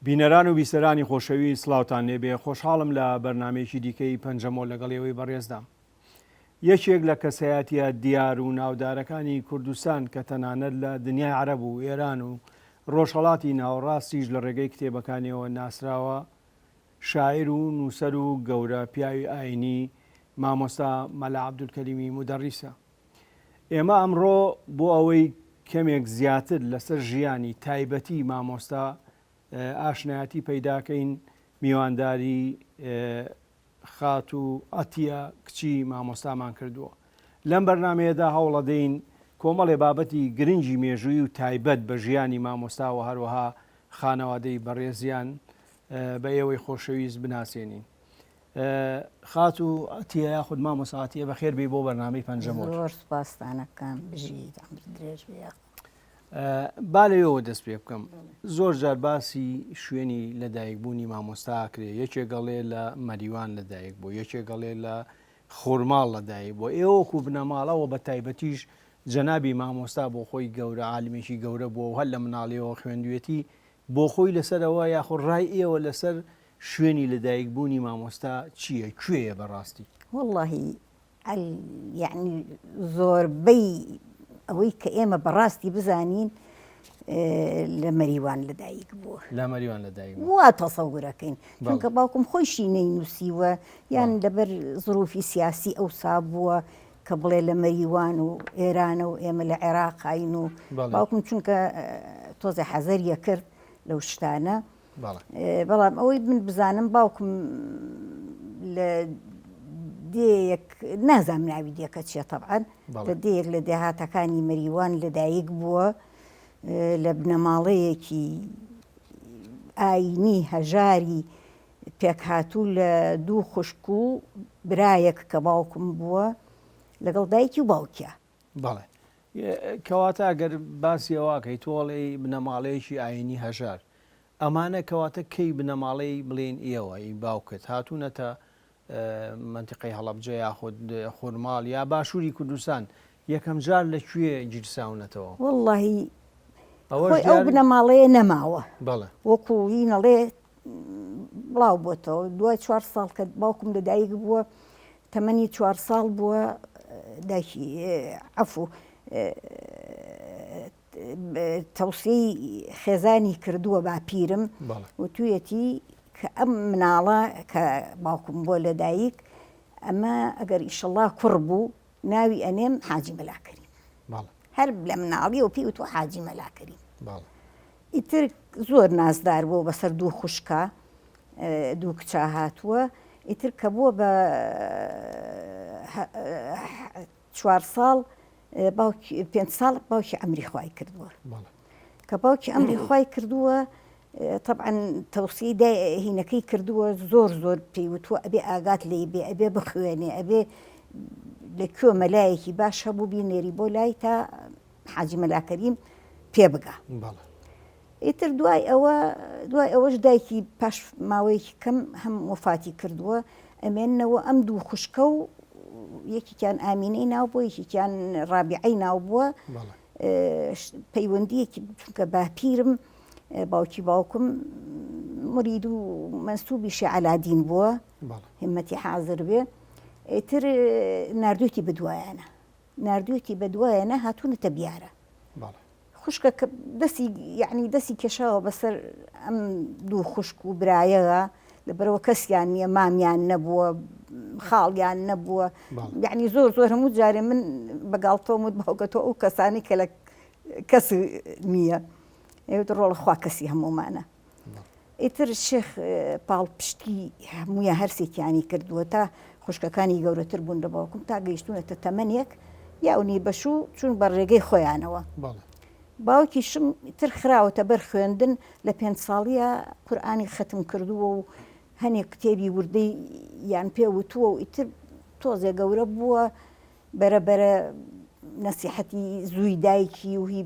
بینەران و بیسەرانی خۆشەویست سڵاوتان لێبێ خۆشحاڵم لە بەرنامەیەکی دیکەی پەنجەمۆ لەگەڵ ئێوەی بەڕێزدام. یەکێک لە کەسایەتیە دیار و ناودارەکانی کوردستان کە تەنانەت لە دنیای عەرەب و ئێران و ڕۆژهەڵاتی ناوەڕاستیش لە ڕێگەی کتێبەکانیەوە ناسراوە شاعیر و نووسەر و گەورە پیاوی ئاینی مامۆستا مەلا عەبدولکەریمی مودەڕیسە. ئێمە ئەمڕۆ بۆ ئەوەی کەمێک زیاتر لەسەر ژیانی تایبەتی مامۆستا ئاشنایەتی پەیداکەین میوانداری خاتوو عەتیە کچی مامۆستامان کردووە. لەم بەرنامەیەدا هەوڵەدەین کۆمەڵێ بابەتی گرنگی مێژووی و تایبەت بە ژیانی مامۆستا و هەروەها خانەوادەی بەڕێزیان بە ئێوەی خۆشەویست بناسێنین. خاتوو عەتیە یاخود مامۆستا عەتیە بەخێر بێی بۆ بەرنامەی پەنجەمۆر. زۆر سوپاستان ئەکەم بژیت عەمرت درێژ بێ یاخوا. با لەوێوە دەست پێ بکەم زۆر جار باسی شوێنی لەدایکبوونی مامۆستا ئەکرێ یەکێک ئەڵێ لە مەریوان لەدایک بوو یەکێک ئەڵێ لە خورماڵ لەدایک بووە ئێوە وەکو بنەماڵە و بە تایبەتیش جەنابی مامۆستا بۆ خۆی گەورە عالمێکی گەورە بووە و هەر لە مناڵیەوە خوێندوێتی بۆ خۆی لەسەر ئەوە یاخود ڕای ئێوە لەسەر شوێنی لەدایکبوونی مامۆستا چییە کوێیە بەڕاستی؟ وەڵاهی یەعنی زۆربەی ئەوەی کە ئێمە بەڕاستی بزانین لە مەریوان لەدایک بووە لە مەریوان لەدایک وا تەسەورەکەین چونکە باوکم خۆیشی نەینووسیوە یان لەبەر زروفی سیاسی ئەوسا بووە کە بڵێ لە مەریوان و ئێرانە و ئێمە لە عێراقین و باوکم چونکە تۆزێ حەزەریە کرد لەو شتانە بەڵام ئەوەی من بزانم باوکم لە دێیەک نازانم ناوی دێکە چیە تەبعەن لە دێیەک لە دێهاتەکانی مەریوان لەدایک بووە لە بنەماڵەیەکی ئاینی هەژاری پێکهاتوو لە دوو خوشک و برایەک کە باوکم بووە لەگەڵ دایکی و باوکیا. بەڵێ کەواتە ئەگەر باسی ئەوەکەی تۆ ئەڵێی بنەماڵەیەکی ئایینی هەژار ئەمانە کەواتە کەی بنەماڵەی بڵێین ئێوە ئی باوکت هاتوونەتە مەنتیقەی هەڵەبجە یاخود خورماڵ یا باشووری کوردستان یەکەم جار لە کوێ گیرساونەتەوە؟ وەڵڵاهی خۆی ئەو بنەماڵەیە نەماوە بەڵێ وەکوو هینەڵێ بڵاو بۆتەوە دوای چوار ساڵ کە باوکم لەدایک بووە تەمەنی چوار ساڵ بووە دایکی عەفو تەوسیەی خێزانی کردووە باپیرم وتویەتی کە ئەم مناڵە کە باوکم بووە لەدایک ئەمە ئەگەر ئیشەڵا کوڕ بوو ناوی ئەنێم حاجی مەلا کەریم هەر لە مناڵیەوە پێی وتووە حاجی مەلا کەریم ئیتر زۆر نازدار بووە بەسەر دوو خوشکا دوو کچا هاتووە ئیتر کە بووە بە چوار ساڵ باوکی پێنج ساڵ باوکی ئەمری خوای کردووە کە باوکی ئەمری خوای کردووە طبعا تەوسی هینەکەی کردووە زۆر زۆر پێی وتووە ئەبێ ئاگات لێ بێ ئەبێ بخوێنێ ئەبێ لە کوێ مەلایەکی باش هەبوو بینێری بۆ لای تا حاجی مەلا کەریم پێ بگا. بەڵێ. ئیتر دوای ئەوە دوای ئەوەش دایکی پاش ماوەیەکی کەم هەم وەفاتی کردووە ئەمێننەوە ئەم دوو خوشکە و یەکێکیان ئامینەی ناو بووە یەکێکیان ڕابیعەی ناو بووە پەیوەندیەکی چونکە باپیرم باوکی باوکم مرید و مەنسوبی شێ عەلادین بووە همەتی حاضر بێ ئیتر ناردوویەتی بدوایانە ناردوویەتی بەدوایانە هاتوونەتە بیارە. بەڵێ. خوشکە کە دەستی یەعنی دەستی کێشاوە بەسەر ئەم دوو خوشک و برایەوە لەبەرەوە کەسیان نییە مامیان نەبووە خاڵیان نەبووە یعنی زۆر زۆر هەموو جارێ من بە گاڵتەوەم وت باوکە تۆ ئەو کەسانی کە لە کەس نییە ئێوە ڕۆڵە خوا کەسی هەموومانە. ئیتر شێخ پاڵپشتی هەموویان هەرسێکیانی کردووە تا خوشکەکانی گەورەتر بوون لە باوکم تا گەیشتوونەتە تەمەنێک یاونی بەشوو چوون بە ڕێگەی خۆیانەوە. باوکیشم تر خراوەتە بەر خوێندن لە پێنج ساڵیە قورئانی خەتم کردووە و هەنێک کتێبی وردەی یان پێ وتووە و ئیتر تۆزێ گەورە بووە بەرە بەرە نەسیحەتی زووی دایکی و هی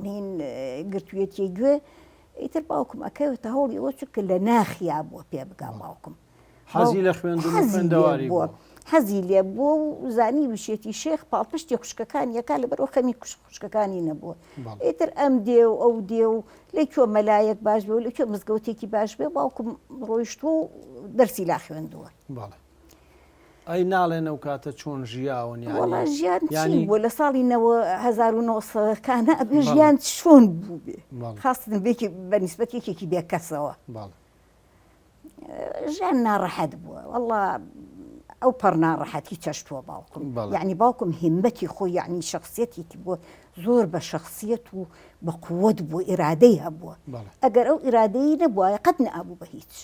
هین گرتوویەتیە گوێ ئیتر باوکم ئەکەوێتە هەوڵی ئەوە چونکە لە ناخیا بووە پێ بگا باوکم حەزی لە خوێندن و حەزی لێ خوێندەواری بووە بووە. حەزی لێ بووە و زانیویشێتی شێخ پاڵپشتی خوشکەکانی ئەکا لەبەرئەوە خەمی خوشکەکانی نەبووە. ئیتر ئەم دێ و ئەو دێ و لە کوێ مەلایەک باش بێ و لە کوێ مزگەوتێکی باش بێ باوکم ڕۆیشتووە و دەرسی لا خوێندووە. بەڵێ. ئەی ناڵێن ئەو کاتە چۆن ژیاون یانی وەڵا ژیان چی یانی بووە لە ساڵی نەوە 1900 کانە ئەبێ بەڵێ. ژیان چۆن بووبێ بەڵێ. خاستن بێکی بە نیسبەت یەکێکی بێکەسەوە. بەڵێ. ژیان ناڕەحەت بووە وەڵا ئەو پەڕ ناڕەحەتی چەشتووە باوکم یعنی باوکم هیمەتی خۆی یعنی شخصیەتێکی بووە زۆر بە شخصیەت و بە قوت بوو ئیرادەی هەبووە ئەگەر ئەو ئیرادەی نەبووایە قەت نەبوو بە هیچ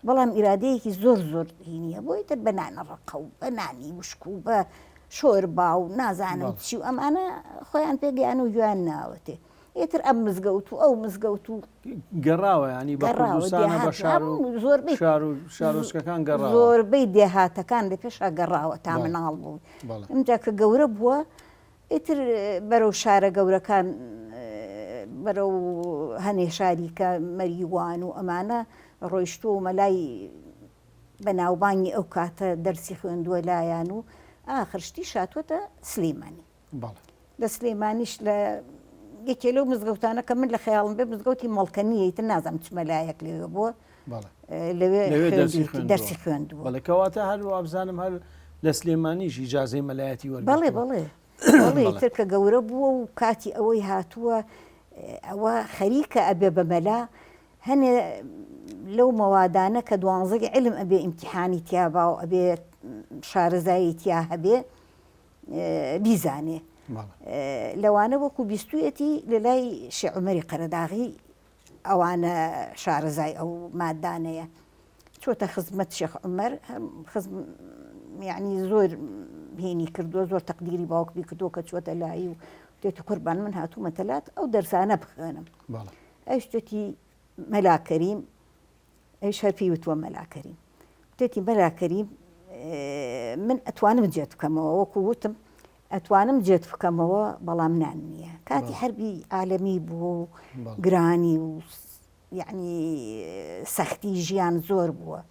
بەڵام ئیرادەیەکی زۆر زۆر هینیە بۆی تر بە نانە ڕقە و بە نانی وشک و بە شۆربا و نازانم چی و ئەمانە خۆیان پێگەیان و گویان ناوەتێ ئیتر ئەم مزگەوت و ئەو مزگەوت و. گەڕاوە یانی بە گەڕاوە کوردستانە بە دێهات شار و هەموو زۆربەی شار و شارۆچکەکان گەڕاوە. زۆربەی دێهاتەکان لە پێشا گەڕاوە تا بەڵێ مناڵ بوو بەڵێ. ئمجا کە گەورە بووە ئیتر بەرەو شارە گەورەکان بەرەو هەنێ شاری کە مەریوان و ئەمانە ڕۆیشتووە و مەلای بەناوبانگی ئەو کاتە دەرسی خوێندووە لایان و ئاخر شتیش هاتووەتە سلیمانی. بەڵێ. لە سلێمانیش لە یەکێ لەو مزگەوتانە کە من لە خەیاڵم بێ مزگەوتی مەڵکەنییە ئیتر نازانم چ مەلایەک لەوێ بووە بەڵێ. لەوێ لەوێ دەرسی خوێندوویەتی خوێندووە. دەرسی خوێندووە. بەڵێ کەواتە هەر وابزانم هەر لە سلێمانیش ئیجازەی مەلایەتی بەڵێ وەرگرتووە. بەڵێ بەڵێ بەڵێ. ئیتر کە گەورە بووە و کاتی ئەوەی هاتووە ئەوە خەریکە ئەبێ بە مەلا هەنێ لەو مەوادانە کە دوانزەی عیلم ئەبێ ئیمتیحانی تیا با و ئەبێ شارەزایی تیا هەبێ بیزانێ لەوانە وەکو بیستویەتی لە لای شێ عومەری قەرەداغی ئەوانە شارەزای ئەو مادانەیە چۆتە خزمەت شێخ عومەر خزم یعنی زۆر هینی کردووە زۆر تەقدیری باوکمی کردووە کە چوەتە لای و تێت قوربان من هاتوومەتە لات ئەو دەرسانە بخوێنم ئەشتێتی مەلا کەریم ئەویش هەر پێی وتووە مەلا کەریم. وتێتی مەلا کەریم من ئەتوانم جێت بکەمەوە وەکو وتم ئەتوانم جێت بکەمەوە بەڵام نان نییە کاتی حربی عالەمی بوو و گرانی و یعنی سەختی ژیان زۆر بووە.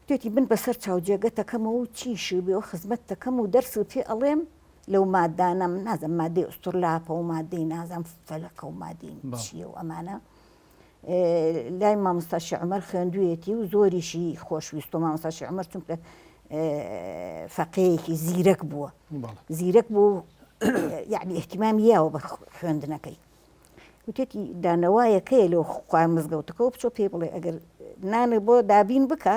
توێتی من بەسەر چاو جێگەتەکەمەوە و چیشی بێ و خزمەتەکەم و دەرس و پێ ئەڵێم لەو مادانە من نازم مادەی ئوسترلاپە و مادەی نازم فەلەکە و مادەی چییە و ئەمانە. لای مامۆستا شێخ عومەر خوێندوویەتی و زۆریشی خۆشویستوە مامۆستا شێخ عومەر چونکە فەقێیەکی زیرەک بووە زیرەک بوو یعنی احتیمامی یاوە بە خوێندنەکەی وتێتی دانەوایەکەیە لەو خوار مزگەوتەکەەوە بچۆ پێی بڵێ ئەگەر نانە بۆ دابین بکە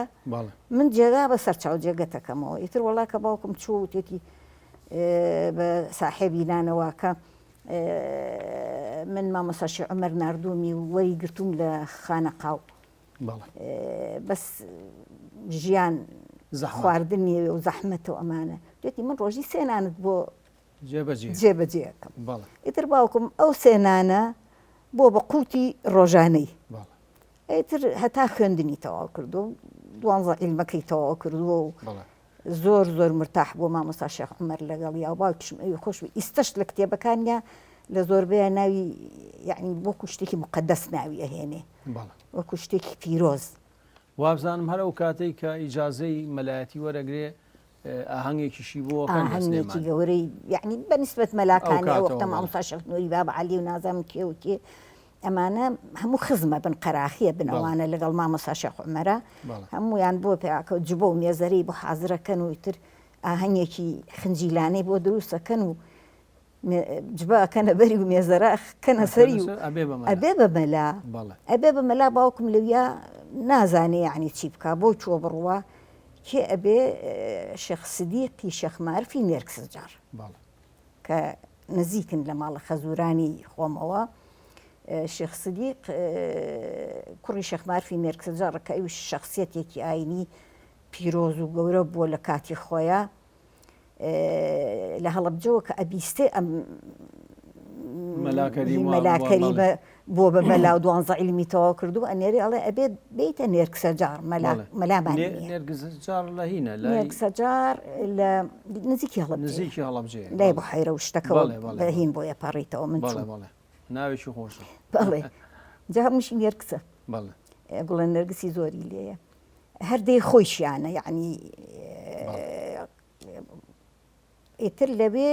من جێگا بە سەر چاو جێگەتەکەمەوە ئیتر وڵا کە باوکم چوو وتێتی بە ساحێبی نانەواکە من مامۆستا شێخ عومەر ناردوومی و وەری گرتووم لە خانەقاو بەس ژیان خواردنی و زەحمەتە و ئەمانە وتی من ڕۆژی سێ نانت بۆ جێبەجێ ئەکەم ئیتر باوکم ئەو سێ نانە بۆ بە قوتی ڕۆژانەی ئیتر هەتا خوێندنی تەواو کردو دوانزە عیلمەکەی تەواو کردووە و زۆر زۆر مرتاح بووە مامۆستا شێخ عومەر لەگەڵیا و باوکیشم ئەوی خۆش بوو ئیستەش لە کتێبەکانیا لە زۆربەیان ناوی یعنی وەکو شتێکی مقدس ناوی ئەهێنێ وەکو شتێکی پیرۆز. وابزانم هەر ئەو کاتەی کە ئیجازەی مەلایەتی وەرەگرێ ئاهەنگێکیشی بۆ ئەکەن لە ئاهەنگێکی سلێمانی. گەورەی یعنی بە نیسبەت ئەو مەلاکانی ئەو کاتەوە وەختە بەڵێ. مامۆستا شێخ نوری بابە عەلی و نازانم کێ و کێ ئەمانە هەموو خزمە بن قەراخیە بن ئەوانە لەگەڵ مامۆستا شێخ عومەرە هەموویان بۆ پیاکە جبە و مێزەرەی بۆ حازرەکەن و ئیتر ئاهەنگێکی خنجیلانەی بۆ دروستەکەن و جبە ئەکەنە بەری و مێزەرە کەنە سەری و ئەبێ بە مەلا ئەبێ بە مەلا باوکم لەویا نازانێ یعنی چی بکا بۆ چوە بڕوا کێ ئەبێ شێخ سدیقی شێخ مارفی نێرکسجار کە نزیکن لە ماڵە خەزوورانی خۆمەوە، شێخ سدیق کوڕی شێخ مارفی مێرکسجاڕە کە ئەویش شەخسیەتێکی ئاینی پیرۆز و گەورە بووە لە کاتی خۆیا لە هەڵەبجەوە کە ئەبیستێ ئەم مەلا کەریمە بۆ بە مەلا و دوانزە عیلمی تەواو کردو ئەنێری ئەڵێ ئەبێت بیتە نێرکسەجار مەلا مەلامان نێرگزجار لە هینە لە نێرکسەجار لە نزیکی هەڵەبجەیە نزیکی هەڵەبجەیە لای بحەیرە و شتەکەەوە بە هین بۆیە پەڕیتەوە من بەڵێ بەڵێ ناوێکی خۆشە بەڵێ جا هەمووشی نێرکسە بەڵێ گوڵە نەرگسی زۆری لێیە هەر دێی خۆیشیانە یعنی. ئیتر لەوێ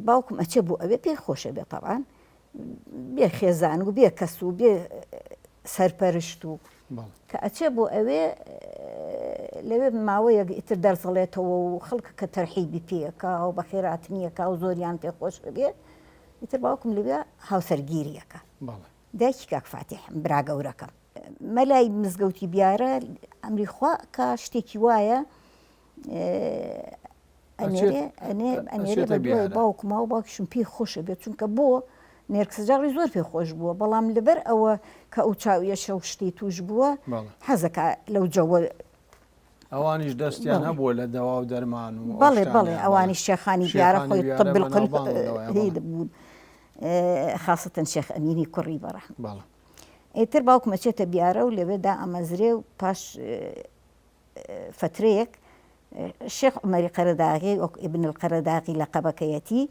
باوکم ئەچێ بۆ ئەوێ پێی خۆشە بێ تەبان بێ خێزان و بێ کەس و بێ سەرپەرشت و کە ئەچێ بۆ ئەوێ لەوێ ماوەیەک ئیتر دەرزەڵێتەوە و خەڵک کە تەرحیبی پێەکە و بەخێراتنیەکە و زۆریان پێ خۆش بێ ئیتر باوکم لەوێ هاوسەرگیریەکە دایکی کاک فاتیحم برا گەورەکەم مەلای مزگەوتی بیارە ئەمری خوا کە شتێکی وایە ئەنێرێ ئەنێ ئەنێرێ بە دوای باوکما و باوکیشم پێی خۆشە بێت چونکە بۆ نێرکسجاڕی زۆر پێ خۆش بووە بەڵام لەبەر ئەوە کە ئەو چاویەشە و شتی توش بووە حەزەکە لەو جەوە ئەوانیش دەستیان هەبووە لە دەوا و دەرمان و بەڵێ بەڵێ ئەوانی شێخانی بیارە خۆی طب بوون خاصەتەن شێخ ئەمینی کوڕی بەڕە ئیتر باوکم ئەچێتە بیارە و لەوێ دائەمەزرێ و پاش فەترەیەک شێخ عومەری قەرەداغی وەک ئیبن القەرەداغی لەقەبەکەیەتی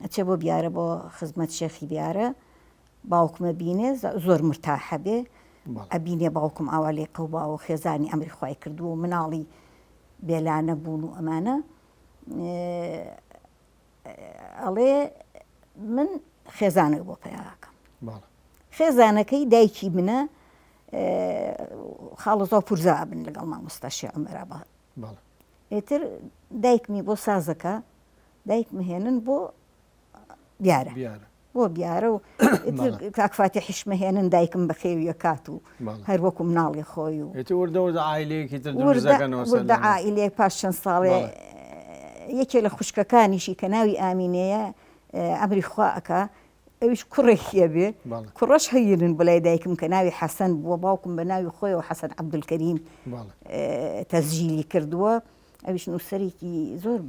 ئەچێ بۆ بیارە بۆ خزمەت شێخی بیارە باوکمە بینێ زۆر مرتاحە بێ ئەبینێ باوکم ئاوا لێ قەوبا و خێزانی ئەمری خوای کردووە و مناڵی بێلانە بوون و ئەمانە ئەڵێ من خێزانێک بۆ پەیاکەم خێزانەکەی دایکی منە خاڵۆزا و پورزا بن لەگەڵ مامۆستا شێ عومەرا بە ئێتر دایکمی بۆ سازەکە دایکم هێنن بۆ بیارە بۆ بیارە و کاک فاتیحیش مەهێنن دایکم بەخێویە کات و هەر وەکو مناڵی خۆی و وردە وردە عایلەیەکی تر دروست دەکەنەوە وردە عائیلەیەک پاش چەند ساڵێ یەکێ لە خوشکەکانیشی کە ناوی ئامینەیە ئەمری خوا ئەکا ئەویش کوڕێکی ئەبێ کوڕەش هەیرن بۆ لای دایکم کە ناوی حەسەن بووە باوکم بە ناوی خۆیەوە حەسەن عەبدولکەریم تەسجیلی کردووە ئەویش نووسەرێکی زۆر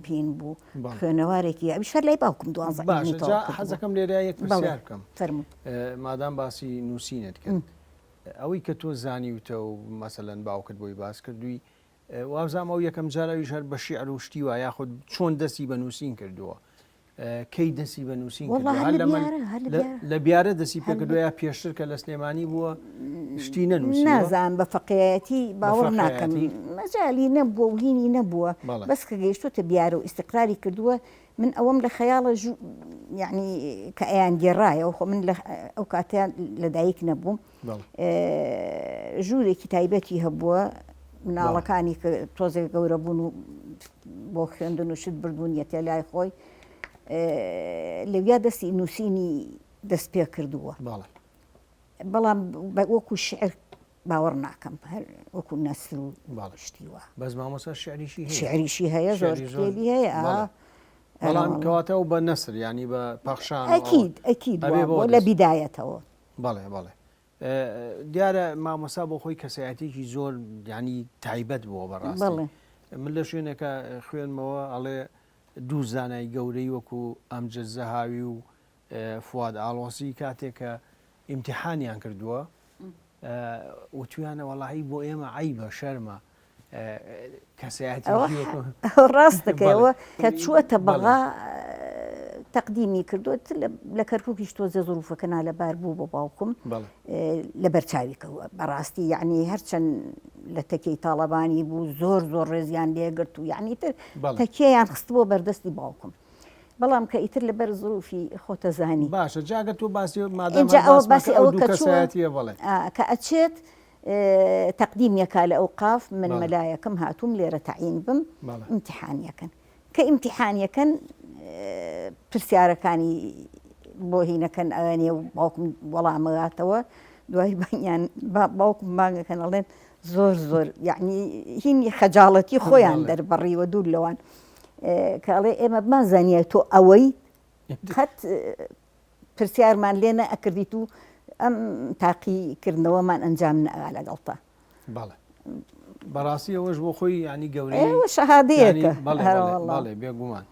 بین بوو خوێنەوارێکی ئەویش هەر لای باوکم دوانزە باشە جا حەزەکەم لێرە یەک پرسیار بکەم فەرموو مادام باسی نووسینت کرد ئەوەی کە تۆ زانیوتە و مەسەلەن باوکت بۆی باس کردووی وابزانم ئەو یەکەم جار ئەویش هەر بە شیعر و شتی وا یاخود چۆن دەستی بە نووسین کردووە کەی دەستی بە نووسین لە بیارە دەسی پێکردوە یا پێشتر کە لە سلێمانی بووە شتی نەنووسی نازان بە فەقیەتی باوەڕ ناکەم مەجالی نەبووە و هینی نەبووە بەس کە گەیشتوتە بیارە و ئیسیقراری کردووە من ئەوەم لە خەیاڵە یعنی کە ئەیان گێڕایەوە خۆ من لە ئەو کاتیان لەدایک نەبووم ژوورێکی تایبەتی هەبووە مناڵەکانی کە تۆزێک گەورە بوون و بۆ خوێندن و شت بردوونیەتە لای خۆی لەویا دەستی نووسینی دەست پێ کردووە بەڵام وەکو شعر باوەڕ ناکەم هەر وەکو نەسر و شتی وا بەس مامۆستا شعریشی هەیە شعریشی هەیە زۆر کتێبی هەیە بەڵام کەواتە و بە نەسر ینی بە پەخشان ئەکید ئەکید لە بیدایەتەوە بەڵێ بەڵێ دیارە مامۆستا بۆ خۆی کەسایەتێکی زۆر ینی تایبەت بووە بەڕاستی من لە شوێنێکە خوێنمەوە ئەڵێ دوو زانای گەورەی وەکو ئەمجد زەهاوی و فواد ئاڵۆسی کاتێک کە ئیمتحانیان کردووە وتویانە وەڵی بۆ ئێمە عیبە شەرمە کەسایەتی ڕاست دەکەیەوە کە چووەتە بەغا تەقدیمی کردووە لە کەرکووکیش تۆزێ زروفەکە نالەبار بوو بۆ باوکم لەبەر چاوی کەوە بەڕاستی یعنی هەرچەند لە تەکیەی تاڵەبانی بوو زۆر زۆر ڕێزیان لێگرت و یعنی تر تەکیەیان خستبووە بەردەستی باوکم بەڵام کە ئیتر لەبەر زروفی خۆتەزانی باشە جاگە تۆ باسی مادام باسی ئەو کەسایەتیە بەڵێ کە ئەچێت تەقدیم یەکا لە ئەوقاف من مەلایەکم هاتووم لێرە تەعین بم ئیمتیحان یەکەن کە ئیمتیحان یەکەن پرسیارەکانی بۆ هینەکەن ئەوێنێ و باوکم وەڵامەگاتەوە دوای بانیان باوکم بانگەکەن ئەڵێن زۆر زۆر یعنی هینی خەجاڵەتی خۆیان دەربڕیوە دوور لەوان کە ئەڵێ ئێمە بمان زانیە تۆ ئەوەی قەت پرسیارمان لێ نەئەکردیت و ئەم تاقی کردنەوەمان ئەنجام نەئا لەگەڵتا. بەڵێ بەڕاستی ئەوەش بۆ خۆی ینی گەورەی ئەوە شەهادەیەکە بەڵێ بەڵێ بێگومان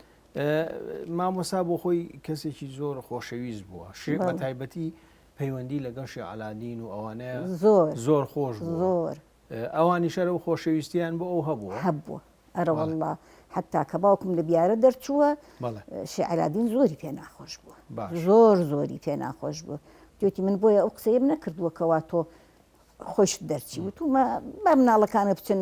مامۆسا بۆ خۆی کەسێکی زۆر خۆشەویست بووە شێ بە تایبەتی پەیوەندی لەگەڵ شێ عەلادین و ئەوانەیە زۆر زۆر خۆش زۆر ئەوانیش هەر ئەو خۆشەویستیان بۆ ئەو هەبووە؟ هەبووە ئەرەوەڵڵا حەتا کە باوکم لە بیارە دەرچووە شێ عەلادین زۆری پێ ناخۆش بووە زۆر زۆری پێ ناخۆش بووە وتیەتی من بۆیە ئەو قسەیەم نەکردووە کەوا تۆ. خۆیشت دەرچی وتومە با مناڵەکانە بچن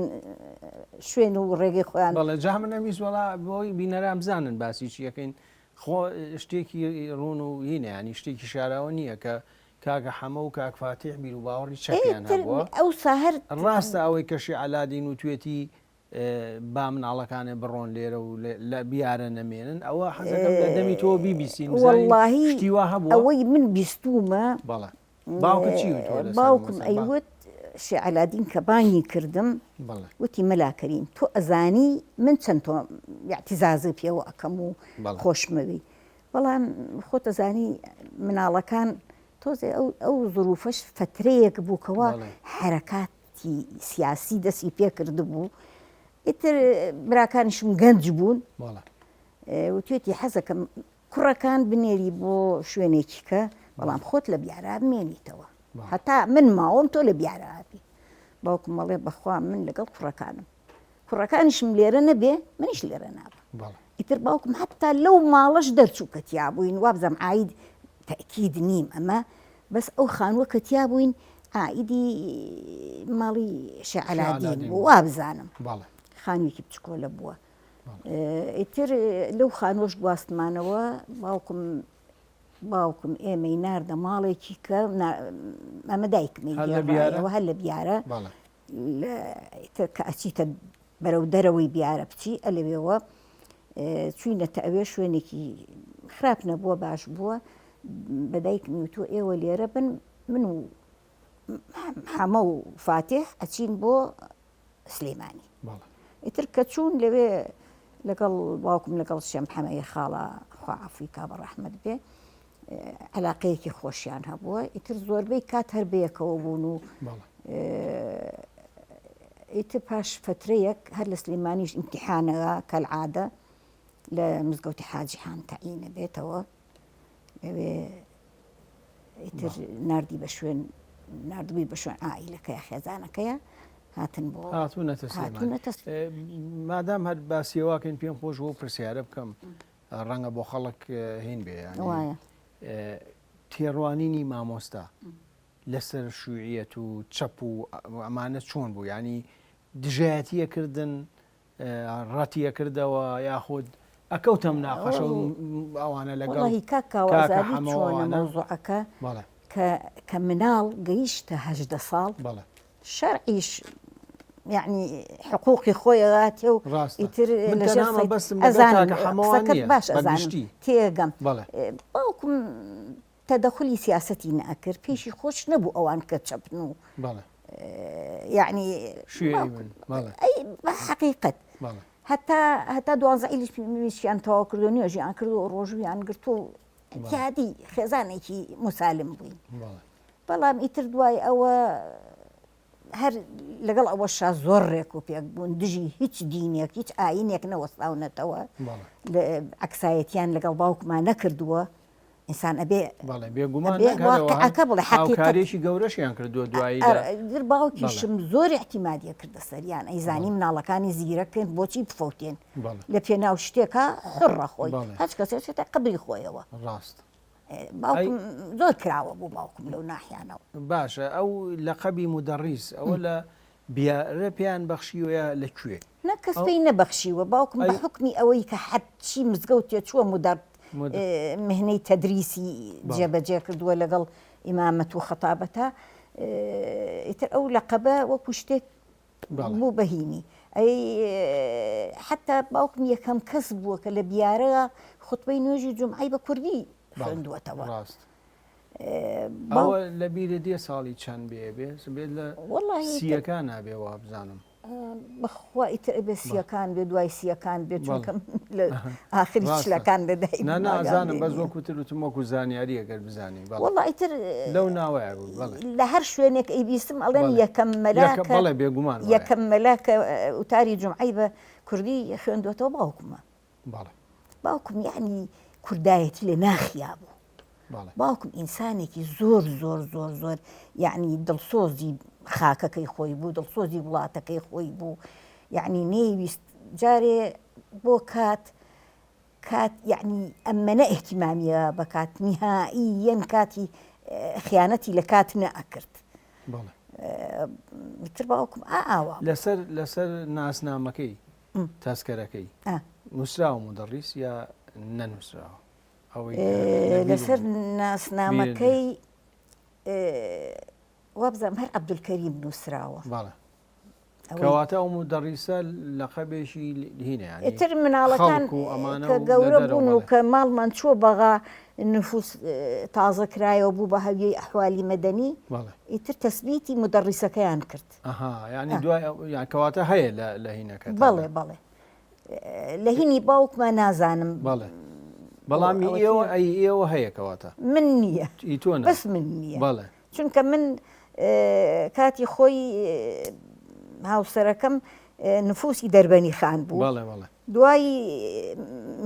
شوێن و ڕێگەی خۆیان. بەڵێ جا من ئەویست وەڵا بۆی بینەران بزانن باسی چی ئەکەین خۆ شتێکی ڕوون و هینە ینی شتێکی شاراوە نییە کە کاکە حەمە و کاک فاتیح بیر و باوەڕی چەپیان هەبووە ئەوسا هەر ڕاستە ئەوەی کە شیعەلادین وتوێتی با مناڵەکانێ بڕۆن لێرە و لە بیارە نەمێنن ئەوە حەزەکەم لە دەمی تۆ بیبیسین وەڵڵاهی شتی وا هەبووە ئەوەی من بیستوومە بەڵێ باوکت چی وتووە لەسەر باوکم مەسەلە؟ ئەیوت شێ عەلادین کە بانگی کردم بەڵێ وتی مەلا کەریم تۆ ئەزانی من چەند تۆ ئیعتیزازت پێوە ئەکەم و بەڵێ خۆشمەوی بەڵام خۆت ئەزانی مناڵەکان تۆزێ ئەو ئەو زروفەش فەترەیەک بوو کەوا بەڵێ حەرەکاتی سیاسی دەسی پێ کردبوو ئیتر براکانیشم گەنج بوون بەڵێ وتوێتی حەزەکەم کوڕەکان بنێری بۆ شوێنێکی کە بەڵام خۆت لە بیارا بمێنیتەوە هەتا من ماوەم تۆ لە بیارا بی باوکم ئەڵێ بەخوا من لەگەڵ کوڕەکانم کوڕەکانیشم لێرە نەبێ منیش لێرە نابم ئیتر باوکم حتا لەو ماڵەش دەرچوو کە تیا بووین وابزانم عاید تەکید نیم ئەمە بەس ئەو خانووە کە تیا بووین عائیدی ماڵی شێعەلادین بوو وابزانم خانوویەکی بچکۆلە بووە ئیتر لەو خانووەش گواستمانەوە، باوکم باوکم ئێمەی ناردە ماڵێکی کە ئەمە دایکمی گێڕایەوە هەر لە بیارە ئیتر کە ئەچیتە بەرەو دەرەوەی بیارە بچی ئەلەوێوە چوینەتە ئەوێ شوێنێکی خراپ نەبووە باش بووە بە دایکمی وتووە ئێوە لێرە بن من و حەمە و فاتیح ئەچین بۆ سلێمانی ئیتر کە چوون لەوێ لەگەڵ باوکم لەگەڵ شێم حەمەی خاڵە خوا عەفوی کا بە ڕەحمەت بێ علاقەیەکی خۆشیان هەبووە ئیتر زۆربەی کات هەر بەیەکەوە بوون و ئیتر پاش فترەیەک هەر لە سلێمانیش ئیمتحانەوە کەلعادە لە مزگەوتی حاجی حان تەعینە بێتەوە لەوێ ئیتر ناردی بە شوێن ناردبووی بە شوێن عائیلەکەی خێزانەکەیە هاتن بۆ هاتوونەتە هاتوونەتە مادام هەر باسیەواکەین پێم خۆش بۆ پرسیارە بکەم ڕەنگە بۆ خەڵک هین بێ وایە تێڕوانینی مامۆستا لەسەر شوعیەت و چەپ و ئەمانە چۆن بوو ینی دژایەتیە کردن ڕەتی ئەکردەوە یاخود ئەکەوتە مناقەشە و ئەوانە لەگەڵ وەڵاهی کاک کاوە کاکە ئەزانی حەمە چۆنە ئەوانە مەوزوعەکە بەڵێ کە کە مناڵ گەیشتە 18 ساڵ بەڵێ شەرعیش یعنی حقوقی خۆی ئەگاتێ و ڕاستە ئیتر من لەژێر تەنها سەیت مەبەستم لەگەڵ ئەزانم کاکە حەمەوە قسەکەت نییە باش بە ئەزانم گشتی تێگەم بەڵێ باوکم تەدەخولی سیاسەتی نەئەکرد پێشی خۆش نەبوو ئەوان کە چەپن و بەڵێ یعنی شوێعی بن بەڵێ ئەی بە حەقیقەت بەڵێ هەتا هەتا دوانزە ئیلیش میشیان تەواو کردو نوێژیان کردو و ڕۆژوویان گرتو و ئیعتیادی خێزانێکی موسالم بووین بەڵێ بەڵام ئیتر دوای ئەوە هەر لەگەڵ ئەوەشا زۆر ڕێک و پێک بوون دژی هیچ دینێک هیچ ئاینێک نەوەستاونەتەوە عەکسایەتیان لەگەڵ باوکما نەکردووە ئینسان ئەبێ بەڵێ بێگومان ئەبێ نەک هەر ئەوە، واقعەکە بڵێ حەقیقەت هاوکاریەکی گەورەشیان کردووە دواییدا. در باوکیشم زۆر ئیعتیمادی ئەکردە سەریان ئەیزانی مناڵەکانی زیرەکن بۆچی بفەوتێن بەڵێ. لە پێناو شتێکا حوڕە خۆی بەڵێ. هەچ کەسێ چێتە قەبری خۆیەوە. ڕاست. باوکم زۆر کراوە بوو باوکم لەو ناحیانەوە. باشە ئەو لەقەبی مودەڕیس ئەوە لە بیارە پێیان بەخشیوە یا لە کوێ؟ نا کەس پێی نەبەخشیوە باوکم بە حوکمی ئەوەی کە هەرچی مزگەوتێ چووە مودەڕ مهنەی تەدریسی جێبەجێ کردووە لەگەڵ ئیمامەت و خەتابەتا ئیتر ئەو لەقەبە وەکو شتێک بوو بە هینی ئەی حتا باوکم یەکەم کەس بووە کە لە بیارە خوتبەی نوێژی جومعەی بە کوردی خوێندووەتەوە. ڕاست. ئەوە لە بیرت دێ ساڵی چەند بێ بێ بێت لە سیەکان نابێ وابزانم. بەخوا ئیتر ئەبێ سیەکان بێ دوای سیەکان بێ چونکە لە ئاخری چلەکان لە دایک نا نا ئەزانم بەس وەکو تر وتم وەکو زانیاری ئەگەر بزانی بەڵێ وەڵا ئیتر لەو ناوەیە بوو بەڵێ لە هەر شوێنێک ئەیبیستم ئەڵێن یەکەم مەلا کە بەڵێ بێگومان وایە یەکەم مەلا کە وتاری جومعەی بە کوردی خوێندووەتەوە باوکمە. بەڵێ. باوکم یەعنی کوردایەتی لە ناخیا بوو. بەڵێ. باوکم ئینسانێکی زۆر زۆر زۆر زۆر یەعنی دڵسۆزی خاکەکەی خۆی بوو، دڵسۆزی وڵاتەکەی خۆی بوو، یەعنی نەیویست جارێ بۆ کات کات یەعنی ئەمەنە ئیهتیمامیە بە کات نیهائییەن کاتی خیانەتی لە کات نەئەکرد. تر باوکم ئاوا لەسەر لەسەر ناسنامەکەی تەسکەرەکەی نووسراوە مدەڕیس یا نەنووسراوە ئەوەی لەسەر ناسنامەکەی وابزانم هەر عەبدولکەریم نووسراوە. بەڵێ. کەواتە ئەو مودەڕیسە لەقەبێکی هینە یانی ئیتر مناڵەکان خەڵک و ئەمانە کە و لە گەورە دەرەوە بوون و بەڵێ. کە ماڵمان چووە بەغا نفوس تازە کرایەوە بوو بە هەویەی ئەحوالی مەدەنی بەڵێ. ئیتر تەسبیتی مودەڕیسەکەیان کرد. ئەها یانی ئا. دوای ئەو یان کەواتە هەیە لە لە هینەکەتاندا. بەڵێ بەڵێ. لە هینی باوکما نازانم. بەڵێ. بەڵام ئی ئێوە ئەی ئێوە هەیە کەواتە. من نییە. ئی تۆ نا. بەس من نییە. بەڵێ. چونکە من کاتی خۆی هاوسەرەکەم نفوسی دەربەنی خان بوو دوای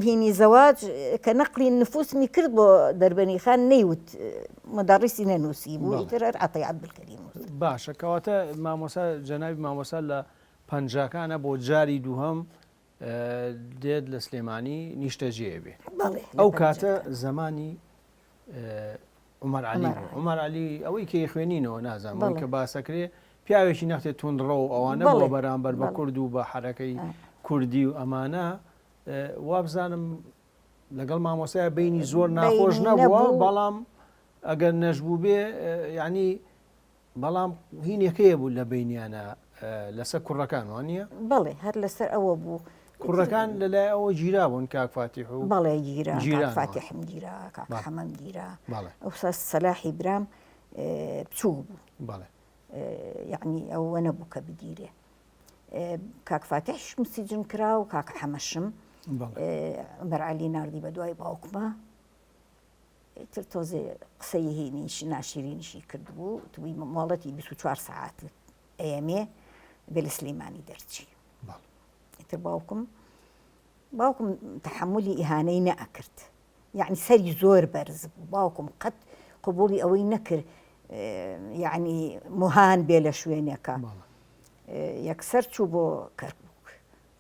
هینی زەواج کە نەقلی نفوسمی کرد بۆ دەربەنی خان نەیوت مدەڕیسی نەنووسی بوو ئیتر هەر عەتای عەبدولکەریم نووسی. باشە کەواتە مامۆسا جەنابی مامۆسا لە پەنجاکانە بۆ جاری دووهەم دێت لە سلێمانی نیشتەجێ بێ ئەو کاتە زمانی عمر علی عمر علی ئەوەی کە خوێنینەوە نازانم کە باسەکرێ پیاوێکی نەختێ توندڕە و ئەوانە بۆ بەرامبەر بە کورد و بە حرەکەی کوردی و ئەمانە وابزانم لەگەڵ مامۆسای بینی زۆر ناخۆش نەبووە بەڵام ئەگەر نەشبوو بێ ینی بەڵام هینەکەیە بوو لە بینیانە لەسەر کوڕەکان وان نییە؟ بەڵێ هەر لەسەر ئەوە بوو. کوڕەکان لەلای ئەوە گیرا بوون کاک فاتیح و بەڵێ گیرا کاک فاتیحم گیرا کاک حەمەم گیرا ئەوسا سەلاحی برام بچووک بوو بەڵێ یعنی ئەوە نەبوو کە بگیرێ کاک فاتیحشم سجن کرا و کاک حەمەشم عومەر عەلی ناردی بە دوای باوکمە ئیتر تۆزێ قسەی هینیش ناشیرینیشی کردبوو وتبووی مۆڵەتی 24 سەعات ئەیەمێ بێ لە سلەیمانی دەرچی ئیتر باوکم باوکم تحملی ئیهانەی نەئەکرد یعنی سەری زۆر بەرز بوو باوکم قەت قبولی ئەوەی نەکرد یعنی مهان بێ لە شوێنێکە یەکسەر چوو بۆ کەرکک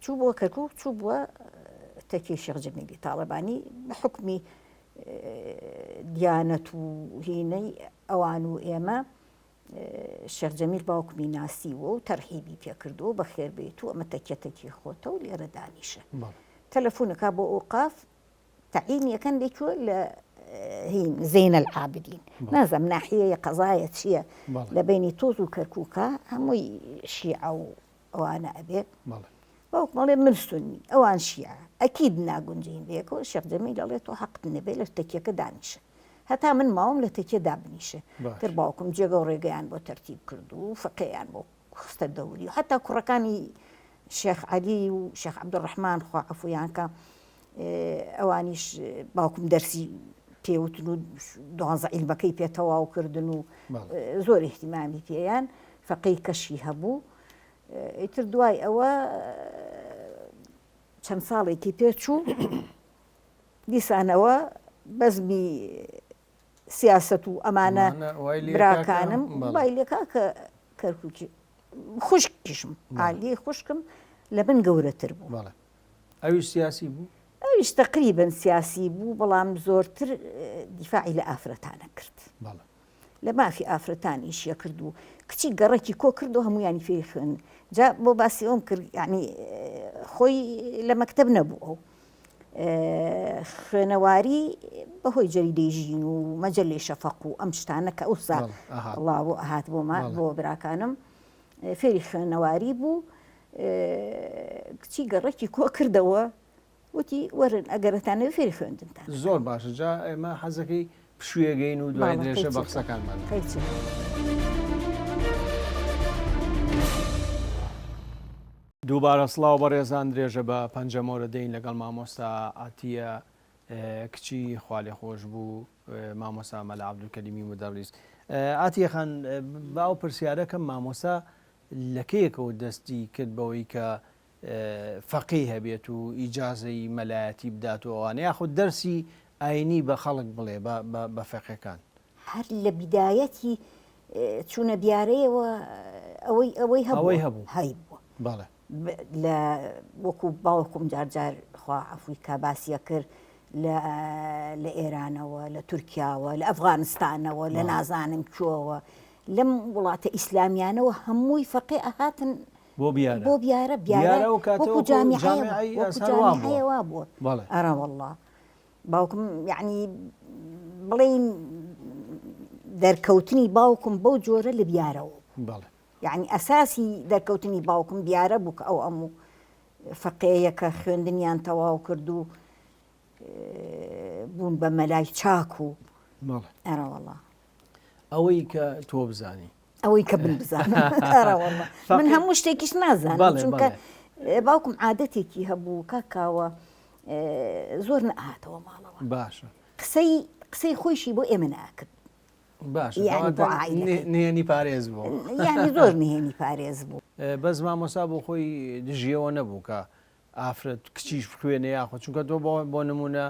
چوو بۆ کەرکوک چوو بووە تەکیەی شێخ جەمیلی تاڵەبانی بە حوکمی دیانەت و هینەی ئەوان و ئێمە شێخ جەمیل باوکمی ناسیوە و تەرحیبی پێکردووە بەخێر بێیت و ئەمە تەکیە تەکی خۆتە و لێرە دانیشە تەلەفۆنەکە بۆ ئۆقاف تەعینی ئەکەن لەکوێ لە هین زین العابدین نازم ناحیەیە قەزایە چییە لە بینی تۆز و کەرکووکە هەمووی شیعە و ئەوانە ئەبێ باوکم ئەڵێ من سونی ئەوان شیعە ئەکید ناگونجێین بەیەکەوە شێخ جەمیل ئەڵێ تۆ حەقت نەبێ لە تەکیەکە دانیشە هەتا من ماوم لە تەکیە دابنیشە تر باوکم جێگە و ڕێگەیان بۆ تەرتیب کرد و فقێیان بۆ خستە دەوری و حتا کوڕەکانی شێخ عەلی و شێخ عەبدولڕەحمان خوا عەفویان کە ئەوانیش باوکم دەرسی پێوتن و دوانزە عیلمەکەی پێ تەواو کردن و زۆر احتیمامی پێیان فەقێی کەشی هەبوو ئیتر دوای ئەوە چەند ساڵێکی پێچوو دیسانەوە بەزمی سیاست و ئەمانە براکانم وای لێکا کە کەرکوکی خوشکیشم عالی خوشکم لە من گەورەتر بوو ئەویش سیاسی بوو؟ ئەویش تەقریبەن سیاسی بوو بەڵام زۆرتر دیفاعی لە ئافرەتانە کرد. لە مافی ئافرەتان ئیشیە کرد و کچی گەڕەکی کۆ کرد و هەمویانی فێری خوێن جا بۆ باسی ئەوم کرد یعنی خۆی لە مەکتەب نەبوو ئەو خوێنەواری بەهۆی جەریدەی ژین و مەجەلەی شەفەق و ئەم شتانە کە ئەوسا وڵاو هات بۆمان بۆ براکانم فێری خوێنەواری بوو کچی گەڕەکی کۆ کردەوە وتی وەرن ئەگەر ئەتانەوێ فێری خوێندنتان ئەکەم. زۆر باشە جا ئێمە حەزەکەی پشوویەگەین و دوای بەڵێ درێژە بە قەیچێکە قسەکانمان دەدەین. قەیچێکە. دووبارە سڵاو بەڕێزان درێژە بە پەنجەمۆرە دەین لەگەڵ مامۆستا عەتیە کچی خوالێخۆشبوو مامۆستا مەلا عەبدولکەریمی مودەڕیس. عەتیە خان با ئەو پرسیارە کەم مامۆستا لە کەیەکەوە دەستی کرد بەوەی کە فەقێی هەبێت و ئیجازەی مەلایەتی بدات و ئەوانە یاخود دەرسی ئاینی بە خەڵک بڵێ بە فەقێکان؟ هەر لە بیدایەتی چوونە بیارەیەوە ئەوەی ئەوەی هەبوو ئەوەی هەبوو هەیبووە. بەڵێ. لە وەکو باوکم جار جار خوا عەفوی کا باسی ئەکرد لە لە ئێرانەوە لە تورکیاوە لە ئەفغانستانەوە لە نازانم کوێوە. لەم وڵاتە ئیسلامیانەوە هەمووی فەقێ ئەهاتن بۆ بیارە بۆ بیارە بیارە بیارە ئەو کاتە وەکو وەکو جامیعەیە جامیعەی وەکو ئەزهەر وا بووە. جامیعەیە وا بووە بەڵێ. ئەرە وەڵڵا باوکم یعنی بڵێین دەرکەوتنی باوکم بەو جۆرە لە بیارەوە بوو بەڵێ. یعنی ئەساسی دەرکەوتنی باوکم بیارە بوو کە ئەو هەموو فەقێیە کە خوێندنیان تەواو کرد و بوون بە مەلای چاک و بەڵێ. ئەرە وەڵا. ئەوەی کە تۆ بزانی. ئەوەی کە من بزانم ئەرە وەڵا. من هەموو شتێکیش نازانم چونکە باوکم عادەتێکی هەبوو کاک کاوە زۆر نەئەهاتەوە ماڵەوە. باشە. قسەی قسەی خۆیشی بۆ ئێمە نەئەکرد. باشە کەواتە نهێنی پارێز بوو. یانی زۆر نهێنی پارێز بوو. بەس مامۆستا بۆ خۆی دژیەوە نەبوو کە ئافرەت کچیش بخوێنێ یاخود چونکە تۆ بۆ بۆ نمونە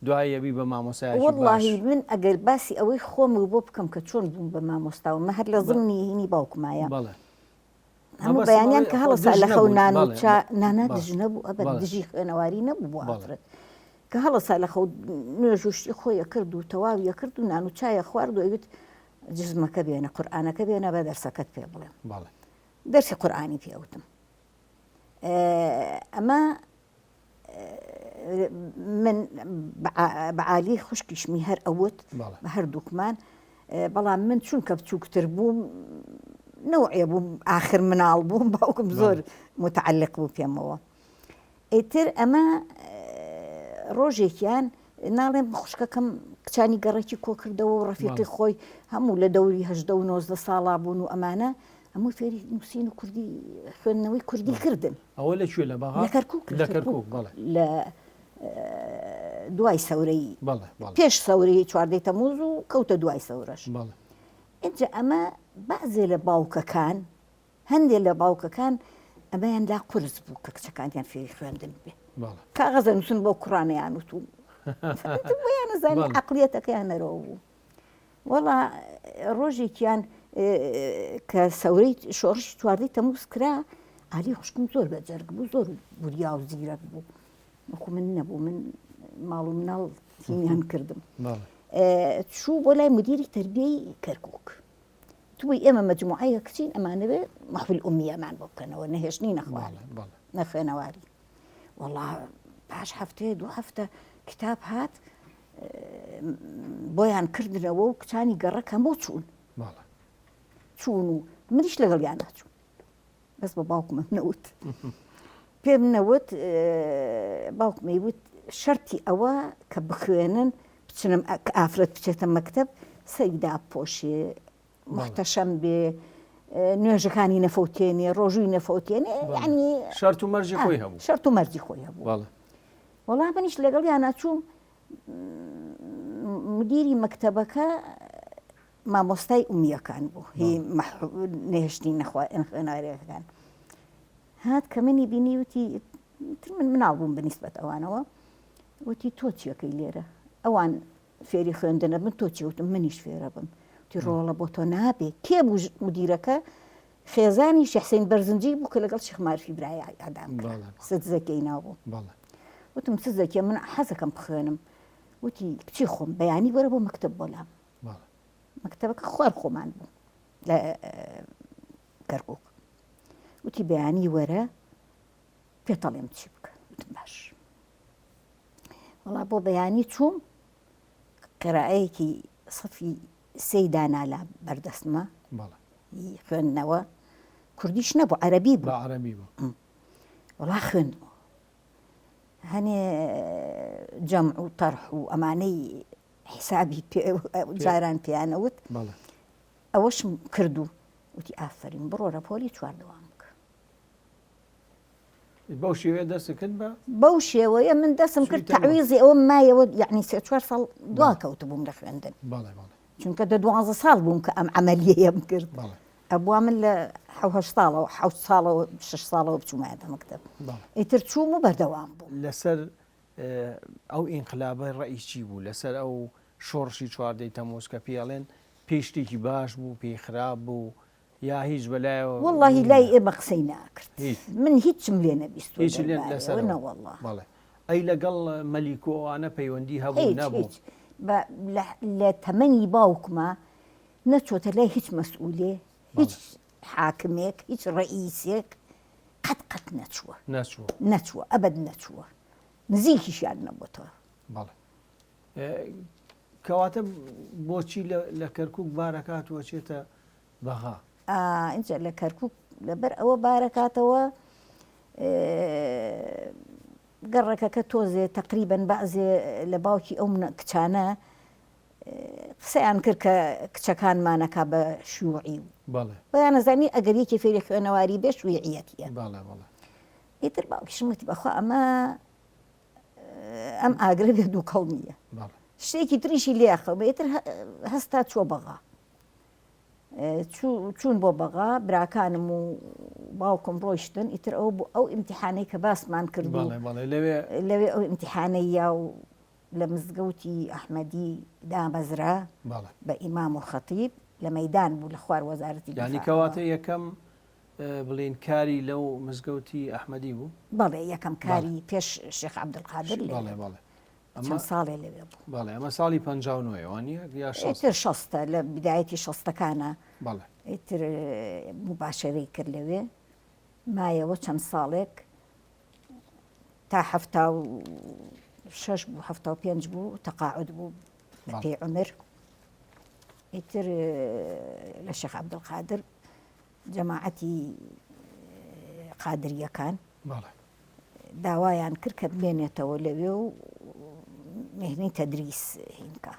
دوای ئەبی بە مامۆستایەکی باش. وەڵاهی من ئەگەر باسی ئەوەی خۆمت بۆ بکەم کە چۆن بووم بە مامۆستا و مە هەر لە زمنی هینی باوکمایە بەڵێ هەموو مەبەستم بەیانیان ئەوەیە کە خۆ هەڵەسا دژ لە خەو نەبوویت نان و بەڵێ چا نانا بەڵێ دژ نەبوو ئەبەد بەڵێ دژی خوێنەواری نەبوو بۆ بەڵێ ئافرەت کە هەڵەسا لە خەو نوێژ و شتی خۆی ئەکرد و تەواوی ئەکرد و نان و چای ئەخوارد و ئەیوت جزمەکە بێنە قورئانەکە بێنە با دەرسەکەت پێ بڵێم بەڵێ دەرسی قورئانی پێ ئەوتم ئەمە من بە عالی خوشکیشمی هەر ئەوت بە هەردووکمان بەڵام من چونکە بچووکتر بووم نەوعێ بووم ئاخر مناڵ بووم باوکم زۆر متعلق بوو پێمەوە ئیتر ئەمە ڕۆژێکیان ناڵێم خوشکەکەم کچانی گەڕەکی کۆکردەوە و ڕەفیقی خۆی هەموو لە دەوری هەژدە و نۆزدە ساڵا بوون و ئەمانە هەموو فێری نووسین و کوردی خوێندنەوەی کوردی کردن. ئەوە لە کوێ لە بەغا؟ لە کەرکووک لە کەرکووک بەڵێ. لە دوای سەورەی پێش سەورەی چواردەی تەمووز و کەوتە دوای سەورەش. بەڵێ. ئینجا ئەمە بەعزێ لە باوکەکان هەندێ لە باوکەکان ئەمەیان لا قورس بوو کە کچەکانیان فێری خوێندن بێ. کاغەز ئەنووسن بۆ کوڕانەیان وت و بۆیان ئەزانی عەقڵیەتەکەیان هەرەوە بوو. وەڵا ڕۆژێکیان کە سەورەی شۆڕشی چواردەی تەمووز کرا عالی خوشکم زۆر بە جەرگ بوو زۆر وریا و زیرەک بوو وەکو من نەبوو من ماڵ و مناڵ تیمیان کردم چوو بۆ لای مدیری تربیەی کەرکک توی ئێمە مەجموعەیە کچین ئەمانەوێ مەحویل ئومیەمان بۆ بکەنەوە نەهێشتنی نەخوارد نەخوێنەواری وەڵا پاش هەفتەیە دوو هەفتە کتاب هات بۆیان کردنەوە و کچانی گەڕەک هەموو چوون چوون و منیش لەگەڵیان ناچوون بەس بە باوکمم نەوت پێم نەوت باوکمی وت شەرتی ئەوە کە بخوێنن بچنم ئافرەت بچێتە مەکتب سەیدا پۆشێ محتەشەم بێ نوێژەکانی نەفەوتێنێ ڕۆژووی نەفەوتێنێ ینی شەرت و مەرجی خۆی هەبوو شەرت و مەرجی خۆی هەبوو وەڵا منیش لەگەڵیانا چووم مدیری مەکتەبەکە مامۆستای ئومیەکان بوو هی نەهێشتنی نەخوێنارەکان هات کە منی بینی وتی تر من مناڵ بووم بەنیسبەت ئەوانەوە وتی تۆ چیەکەی لێرە ئەوان فێری خوێندنە بن تۆ چی وتم منیش فێرە بم وتی ڕۆڵە بۆ تۆ نابێ کێ بوو مدیرەکە خێزانی شێخ حسین بەرزنجی بوو کە لەگەڵ شێخ مارفی برای ئەدام کرا ست زەکیەی ناو بوو وتم ست زەکیە من حەزەکەم بخوێنم وتی کچی خۆم بەیانی وەرە بۆ مەکتەب بۆ لام مەکتەبەکە خوار خۆمان بوو لە کەرکک وتی بەیانی وەرە پێتەڵێم چی بکە وتم باش وەڵا بۆ بەیانی چووم قرائەیەکی سەفی سێی دانا لە بەردەستمە خوێندنەوە کوردیش نەبوو عەربی بوو عەربی بوو وەڵا خوێندمەوە هەنێ جەمع و تەرح و ئەمانەی حسابی جاران پێیانەوت ئەوەشم کردو وتی ئافرین بڕۆرە پۆلی چواردەوام بکە بەو شێوەیە دەست کرد بە بەو شێوەیە من دەستم کرد تەعویزی ئەوم مایەوە یعنی سێ چوار ساڵ دوا کەوتبووم لە خوێندن چونکە دە دوانزە ساڵ بووم کە ئەم عەمەلیەیەم کرد ئەبوا من لە حەوهەشت ساڵەوە حەوت ساڵەوە شش ساڵەوە بچوومایەتە مەکتەب ئیتر چووم و بەردەوام بووم. لەسەر ئەو ئینقلابە ڕەئی چی بوو؟ لەسەر ئەو شۆڕشی چواردەی تەمووز کە پێی ئەڵێن پێی شتێکی باش بوو پێی خراپ بوو یا هیچ بەلایەوە وەڵاهی گرنگ لای نییە؟ ئێمە قسەی ناکرد هیچ من هیچم لێ نەبیستووە هیچ لێ دەربارەیەوە لەسەرەوە نەوەڵا. بەڵێ ئەی لەگەڵ مەلیک و ئەوانە پەیوەندی هەبوو هیچ نەبوو؟ هیچ بە لە لە تەمەنی باوکما. نەچۆتە لای هیچ مەسئولێ هیچ حاکمێک هیچ ڕئیسێک قەت قەت نەچووە نەچووە نەچووە ئەبەد نەچووە نزیکیشیان نەبووتەوە. بەڵێ کەواتە بۆچی لە کەرکک بارەکات و ئەچێتە بەغا؟ ئینجا لە کەرکک لەبەر ئەوە بارەکاتەوە گەڕەکەکە تۆزێ تەقریبەن بەعزێ لە باوکی ئەو کچانە قسەیان کرد کە کچەکانمانەکە بە شوعی و بەیانەزانی ئەگەر یەکێ فێری خوێنەواری بێ شویعیەتیە ئیتر باوکیشم وتی بەخوا ئەمە ئەم ئاگرە بێ دووکەڵ نییە شتێکی تریشی لێخە ئیتر هەستا چوە بەغا چوون بۆ بەغا براکانم و باوکم ڕۆیشتن ئیتر ئەو بۆ ئەو ئیمتحانەی کە باسمان کرد لەوێ ئەو ئیمتحانەی یا و لە مزگەوتی ئەحمەدی دامەزرا بە ئیمام و خەتیب لە مەدان بوو لە خوار وەزارەتی یانی کەواتە یەکەم بڵێین کاری لەو مزگەوتی ئەحمەدی بوو؟ بەڵێ یەکەم کاری پێش شێخ عەبدولقادر لەوێ بەڵێ بەڵێ چەند ساڵێ لەوێ بوو. بەڵێ ئەمە ساڵی 59 وە نییە یا ئیتر شەستە لە بدایەتی شەستەکانە بەڵێ ئیتر موباشەرەی کرد لەوێ مایەوە چەند ساڵێک تا 76 بوو 75 بوو تەقاعد بوو بەپێی عمر ئیتر لە شێخ عەبدولقادر جەماعەتی قادرییەکان داوایان کرد کە بمێنێتەوە لەوێ و مهنەی تەدریس هینکە.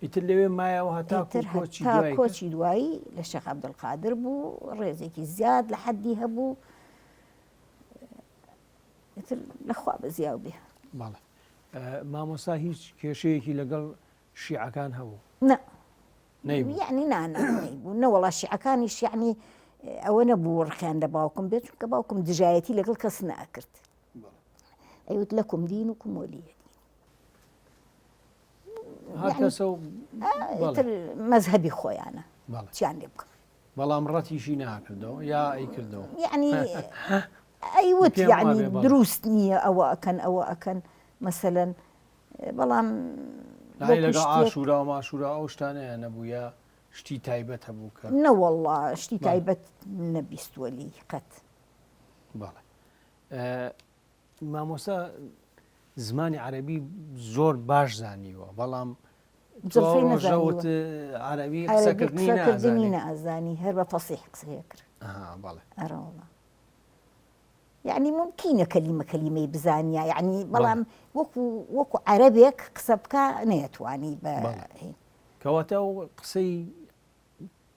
ئیتر لەوێ مایەوە هەتا کۆچی دوایی کۆچی دوایی لە شێخ عەبدولقادر بوو ڕێزێکی زیاد لە حەدی هەبوو ئیتر لەخوا بەزیاو بێ. بەڵێ مامۆستا هیچ کێشەیەکی لەگەڵ شیعەکان هەبوو؟ نا نەیبوو یعنی نا نا نەیبوو نەوەڵا شیعەکانیش یعنی ئەوە نەبوو ڕقیان لە باوکم بێت چونکە باوکم دژایەتی لەگەڵ کەس نەئەکرد ئەیوت لەکم دین و کوم وەلیە دین هەر کەسە و ئیتر مەزهەبی خۆیانە چیان لێ بکەم بەڵام ڕەتیشی ناکردەوە یا ئەیکردەوە یعنی ئەیوت یعنی دروست نییە ئەوە ئەکەن ئەوە ئەکەن مەسەلەن بەڵام لای لەگەڵ ئاشورا و ماشورا ئەو شتانەیە نەبوو یا شتی تایبەت هەبوو کە نەوەڵڵا شتی تایبەت نەبیستووە لی قەت. بەڵێ مامۆستا زمانی عەربی زۆر باش زانیوە بەڵام ڕۆژەوت عەربی قسەکردنی نازانی هەر بە فەسیح قسەیە کرد بەڵێ ئەرەوەڵا یەعنی مومکینە کەلیمە کەلیمەی بزانیا یەعنی بەڵام وەکو وەکو عەرەبێک قسە بکا نەیەتوانی بە کەواتە ئەو قسەی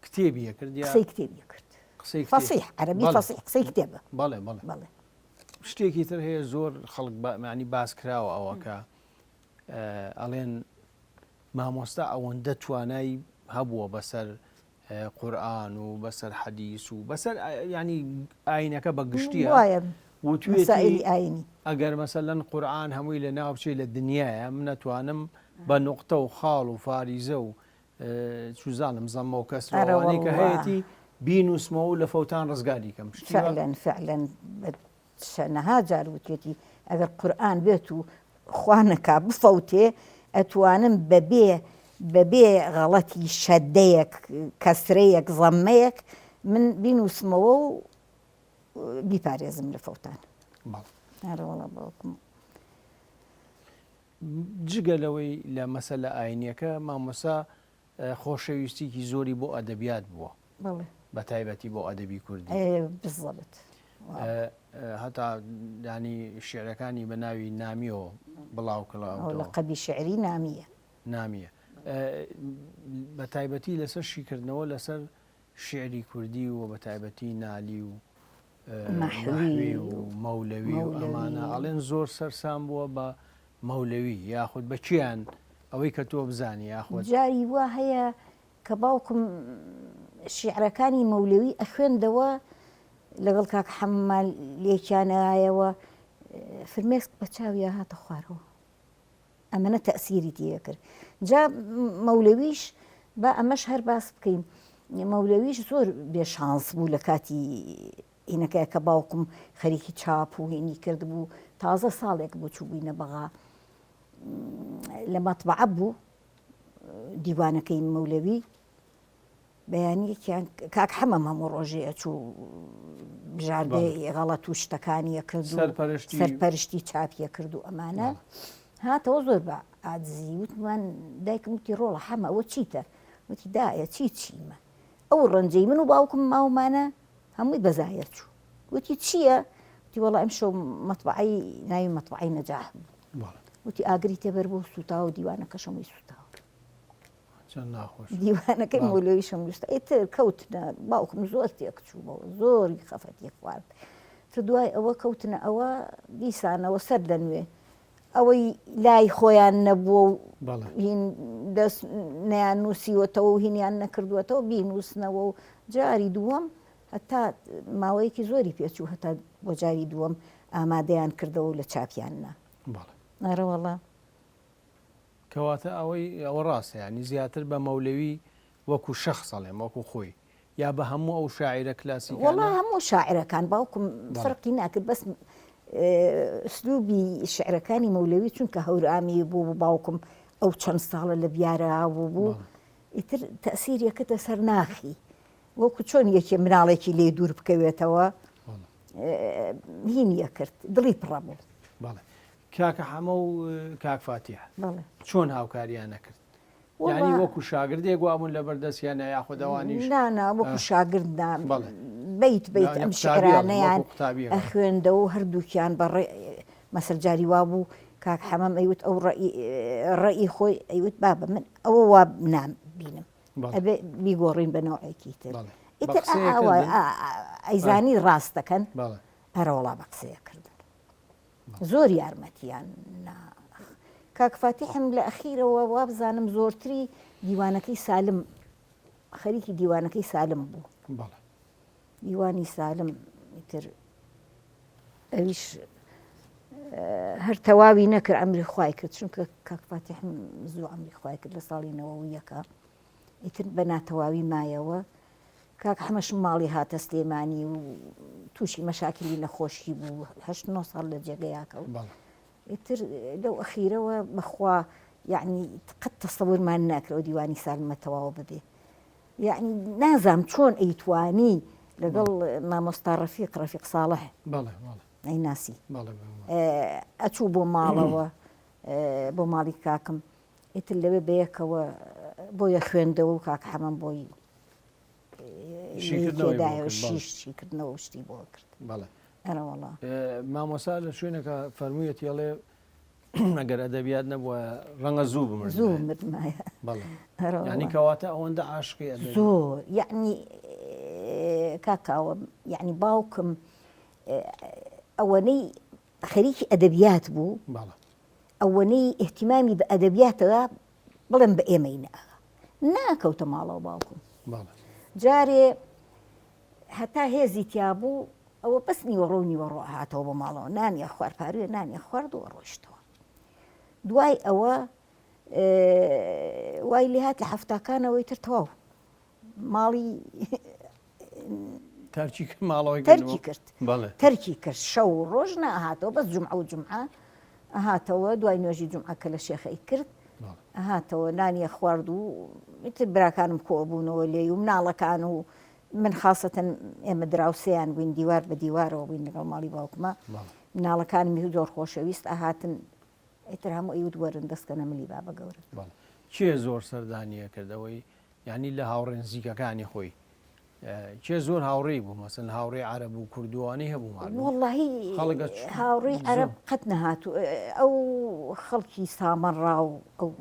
کتێبی کرد قسەی کتێبی کرد قسەی فەسیح عەرەبی فەسیح قسەی کتێبە بەڵێ بەڵێ بەڵێ شتێکی تر هەیە زۆر خەڵک معنی باس کراوە ئەوە کە ئەڵێن مامۆستا ئەوەندە توانای هەبووە بەسەر قورئان و بەسەر حەدیس و بەسەر ینی ئاینەکە بە گشتیە وتوێتی ئاینی ئەگەر مەسەلەن قورئان هەمووی لە ناو بچێ لە دنیاە من نەتوانم بە نوقتە و خاڵ و فاریزە و چوزانم زەممە و کەسرەوانەی کە هەیەتی بینوسمەوە و لە فەوتان ڕزگاری کەم فعلا فعلا چەنەها جار وتێتی ئەگەر قورئان بێت و خوا نەکا بفەوتێ ئەتوانم بەبێ بەبێ غەڵەتی شەدەیەک کەسرەیەک زەممەیەک من بینوسمەوە و بیپارێزم لە فەوتان. بەڵێ. ئەرەوەڵا باوکم. جگە لەوەی لە مەسەلە ئاینیەکە مامۆستا خۆشەویستیکی زۆری بۆ ئەدەبیات بووە بە تایبەتی بۆ ئەدەبی کوردی بزەبت هەتا دانی شعرەکانی بە ناوی نامیەوە بڵاو کڵاوەوە لە قەبی شعری نامیە نامیە بە تایبەتی لەسەر شیکردنەوە لەسەر شعری کوردی و بە تایبەتی نالی و مەحوی و مەولەوی و ئەمانە ئەڵێن زۆر سەرسام بووە بە مەولەوی یاخود بە کێیان ئەوەی کە تۆ بزانی یاخود. جاری وا هەیە کە باوکم شیعرەکانی مەولەوی ئەخوێندەوە لەگەڵ کاک حەمە لێکیان ئایەوە فرمێسک بە چاویا هاتە خوارەوە ئەمەنە تەئسیری تێکرد جا مەولەویش با ئەمەش هەر باس بکەین مەولەویش زۆر بێ شانس بوو لە کاتی هینەکە کە باوکم خەریکی چاپ و هینی کردبوو تازە ساڵێک بوو چووبووینە بەغا لە مەتبەعە بوو دیوانەکەی مەولەوی. بەیانیەکیان کاک حەمەم هەموو ڕۆژێ ئەچوو بژاردەی غەڵەت و شتەکانی ئەکرد و سەرپەرشتی چاپیە کرد و ئەمانە هاتەوە زۆر بە ئادزی وتمان دایکم وتی ڕۆڵە حەمە ئەوە چیتە وتی دایە چی چیمە ئەو ڕەنجەی من و باوکم ماومانە هەمووی بەزایە چوو وتی چییە وتی وەڵا ئەمشەو مەتبەعەی ناوی مەتبەعەی نەجاح بوو وتی ئاگری تێبەر بوو سووتاوە دیوانەکەش هەمووی سووتاوە دیوانەکەی مۆلەویشم نووستا ئیتر کەوتنە باوکم زۆر تێکچووەوە زۆری خەفەتی خوارد تر دوای ئەوە کەوتنە ئەوە دیسانەوە سەر لە نوێ ئەوەی لای خۆیان نەبووە و هین دەست نەیان نووسیوەتەوە و هینیان نەکردووەتەوە بینووسنەوە و جاری دووەم هەتا ماوەیەکی زۆری پێچوو هەتا بۆ جاری دووەم ئامادەیان کردەوە و لە چاپیان نا. ئەرەوەڵا. کەواتە ئەوەی ئەوە ڕاستە یانی زیاتر بە مەولەوی وەکو شەخس ئەڵێم وەکو خۆی یا بە هەموو ئەو شاعیرە کلاسیکانە؟ وەڵا هەموو شاعیرەکان باوکم فەرقی ناکرد بەس ئسلوبی شعرەکانی مەولەوی چونکە هەورامی بوو باوکم ئەو چەند ساڵە لە بیارە بوو بوو ئیتر تەسیریەکەتە سەر ناخی وەکو چۆن یەکێ مناڵێکی لێ دوور بکەوێتەوە هینیە کرد دڵی پڕە بوو. بەڵێ کاکە حەمە و کاک فاتیح چۆن هاوکاریان نەکرد یعنی وەکو شاگردێک وابوون لە بەردەستیان یاخود ئەوانیش نا نا وەکو شاگرد نا بیت بیت ئەم شعرانەیان ئەخوێندەوە و هەردووکیان بە مەسەر جاری وابوو کاک حەمەم ئەیوت ئەو ڕەئی خۆی ئەیوت بابە من ئەوە وا نابینم ئەبێ بیگۆڕین بە نەوعێکی تر ئیتر ئەیزانی ڕاست دەکەن ئەرەوەڵا بە قسەیە کردن زۆر یارمەتیان نا کاک فاتیحم لە ئەخیرەوە وابزانم زۆرتری دیوانەکەی سالم خەریکی دیوانەکەی سالم بوو دیوانی سالم ئیتر ئەویش هەر تەواوی نەکرد ئەمری خوای کرد چونکە کاک فاتیحم زوو ئەمری خوای کرد لە ساڵی نەوەویەکە ئیتر بە ناتەواوی مایەوە کاک حەمەشم ماڵی هاتە سلێمانی و تووشی مەشاکلی نەخۆشی بوو هەشت نۆ ساڵ لە جێگەیا کەوت ئیتر لەو ئەخیرەوە بەخوا یعنی قەت تەسەورمان ناکرد ئەو دیوانی سالمە تەواو ببێ یعنی نازام چۆن ئەیتوانی لەگەڵ مامۆستا ڕەفیق ڕەفیق ساڵح ئەی ناسی ئەچوو بۆ ماڵەوە بۆ ماڵی کاکم ئیتر لەوێ بەیەکەوە بۆیە خوێندەوە و کاک حەمەم بۆی شیکردنەوە شتی بۆ کرد ئەرەوەڵا مامۆسا لە شوێنەکە فەرموویەتی ئەڵێ ئەگەر ئەدەبیات نەبووە ڕەنگە زوو بمرد زوو مردمایە ینی کەواتە ئەوەندە عاشقی زۆر یعنی کاکاوە یعنی باوکم ئەوەنەی خەریکی ئەدەبیات بوو ئەوەنەی ئیهتیمامی بە ئەدەبیاتەوە بڵێم بە ئێمەی نەئەغا ناکەوتە ماڵەوە باوکم جارێ هەتا هێزی تیابوو ئەوە بەس نیوەڕۆ و نیوەڕۆ هاتەوە بۆ ماڵەوە نانیە خوارد پاروێ نانیە خوارد و ڕۆیشتەوە دوای ئەوە وای لێهات لە هەفتاکانەوەی تر تەواو ماڵی تەرکی ماڵەوەی تەرکی کرد تەرکی کرد شەو و ڕۆژ نەهاتەوە بەس جومعە و جومعە هاتەوە دوای نوێژی جومعە کە لە شێخەی کرد هاتەوە نانیە خوارد و ئیتر براکانم کۆبوونەوە لێی و مناڵەکان و من خاصەتەن ئێمە دراوسێیان بووین دیوار بە دیوارەوە بووین لەگەڵ ماڵی باوکمە مناڵەکانمی زۆر خۆشەویست ئەهاتن ئیتر هەموو ئەیوت وەرن دەستکەنە ملی بابە گەورە. کێ زۆر سەردانیە کردەوەی یانی لە هاوڕێ نزیکەکانی خۆی کێ زۆر هاوڕێی بوو مەسن هاوڕێی عەرەب و کوردوانی هەبوو مالوم وەڵاهی خەڵک هاوڕێی عەرەب قەت نەهاتوو ئەو خەڵکی سامەڕا و ئەو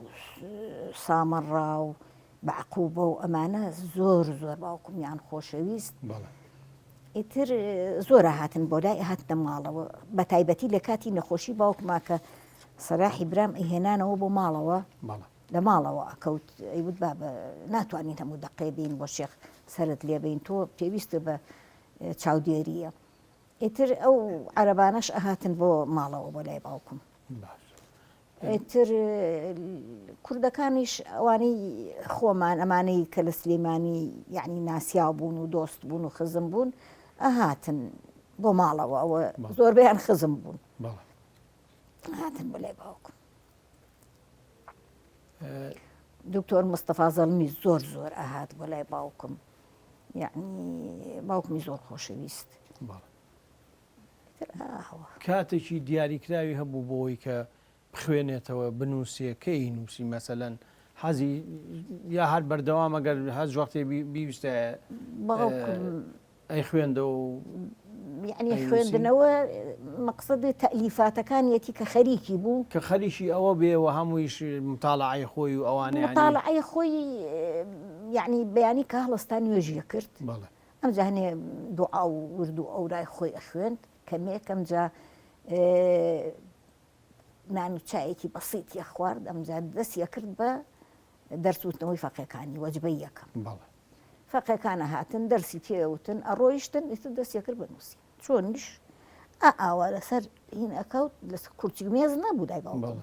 سامەڕا و بەعقوبە و ئەمانە زۆر زۆر باوکمیان خۆشەویست ئیتر زۆر هاتن بۆ لای هاتنە ماڵەوە بە تایبەتی لە کاتی نەخۆشی باوکما کە سەلاحی برام ئەیهێنانەوە بۆ ماڵەوە لە ماڵەوە ئەکەوت ئەیوت بابە ناتوانین هەموو دەقەیە بێین بۆ شێخ سەرت لێ بین تۆ پێویستە بە چاودێریە ئیتر ئەو عەرەبانەش ئەهاتن بۆ ماڵەوە بۆ لای باوکم ئیتر کوردەکانیش ئەوانەی خۆمان ئەمانەی کە لە سلێمانی یعنی ناسیاو بوون و دۆست بوون و خزم بوون ئەهاتن بۆ ماڵەوە ئەوە زۆربەیان خزم بوون هاتن بۆ لای باوکم. دکتۆر مستەفا زەڵمی زۆر زۆر ئەهات بۆ لای باوکم یعنی باوکمی زۆر خۆشەویست کاتێکی دیاریکراوی هەبوو بۆی کە بخوێنێتەوە بنووسێ کەی نووسی مەسەلەن حەزی یا هەر بەردەوام ئەگەر هەز وەختێ بیویستە باوکم ئەی خوێندەوە و یعنی خوێندنەوە مەقسەد تەلیفاتەکانیەتی کە خەریکی بوو کە خەریکی ئەوە بێ و هەموویش متاڵعەی خۆی و ئەوانە متاڵعەی خۆی یعنی بەیانی کە هەڵستا نوێژی کرد ئەمجا هەنێ دوعا و ورد و ئەورای خۆی ئەخوێند کەمێک ئەمجا نان و چایەکی بەسیتی ئەخوارد ئەمجا دەستی ئەکرد بە دەرس وتنەوەی فەقێکانی وەجبەی یەکەم فەقێکان ئەهاتن دەرسی پێ وتن ئەڕۆیشتن ئیتر دەستی ئەکرد بە نووسین چۆنیش ئا ئاوا لەسەر هین ئەکەوت لەسەر کورسی و مێز نەبوو دای باوکم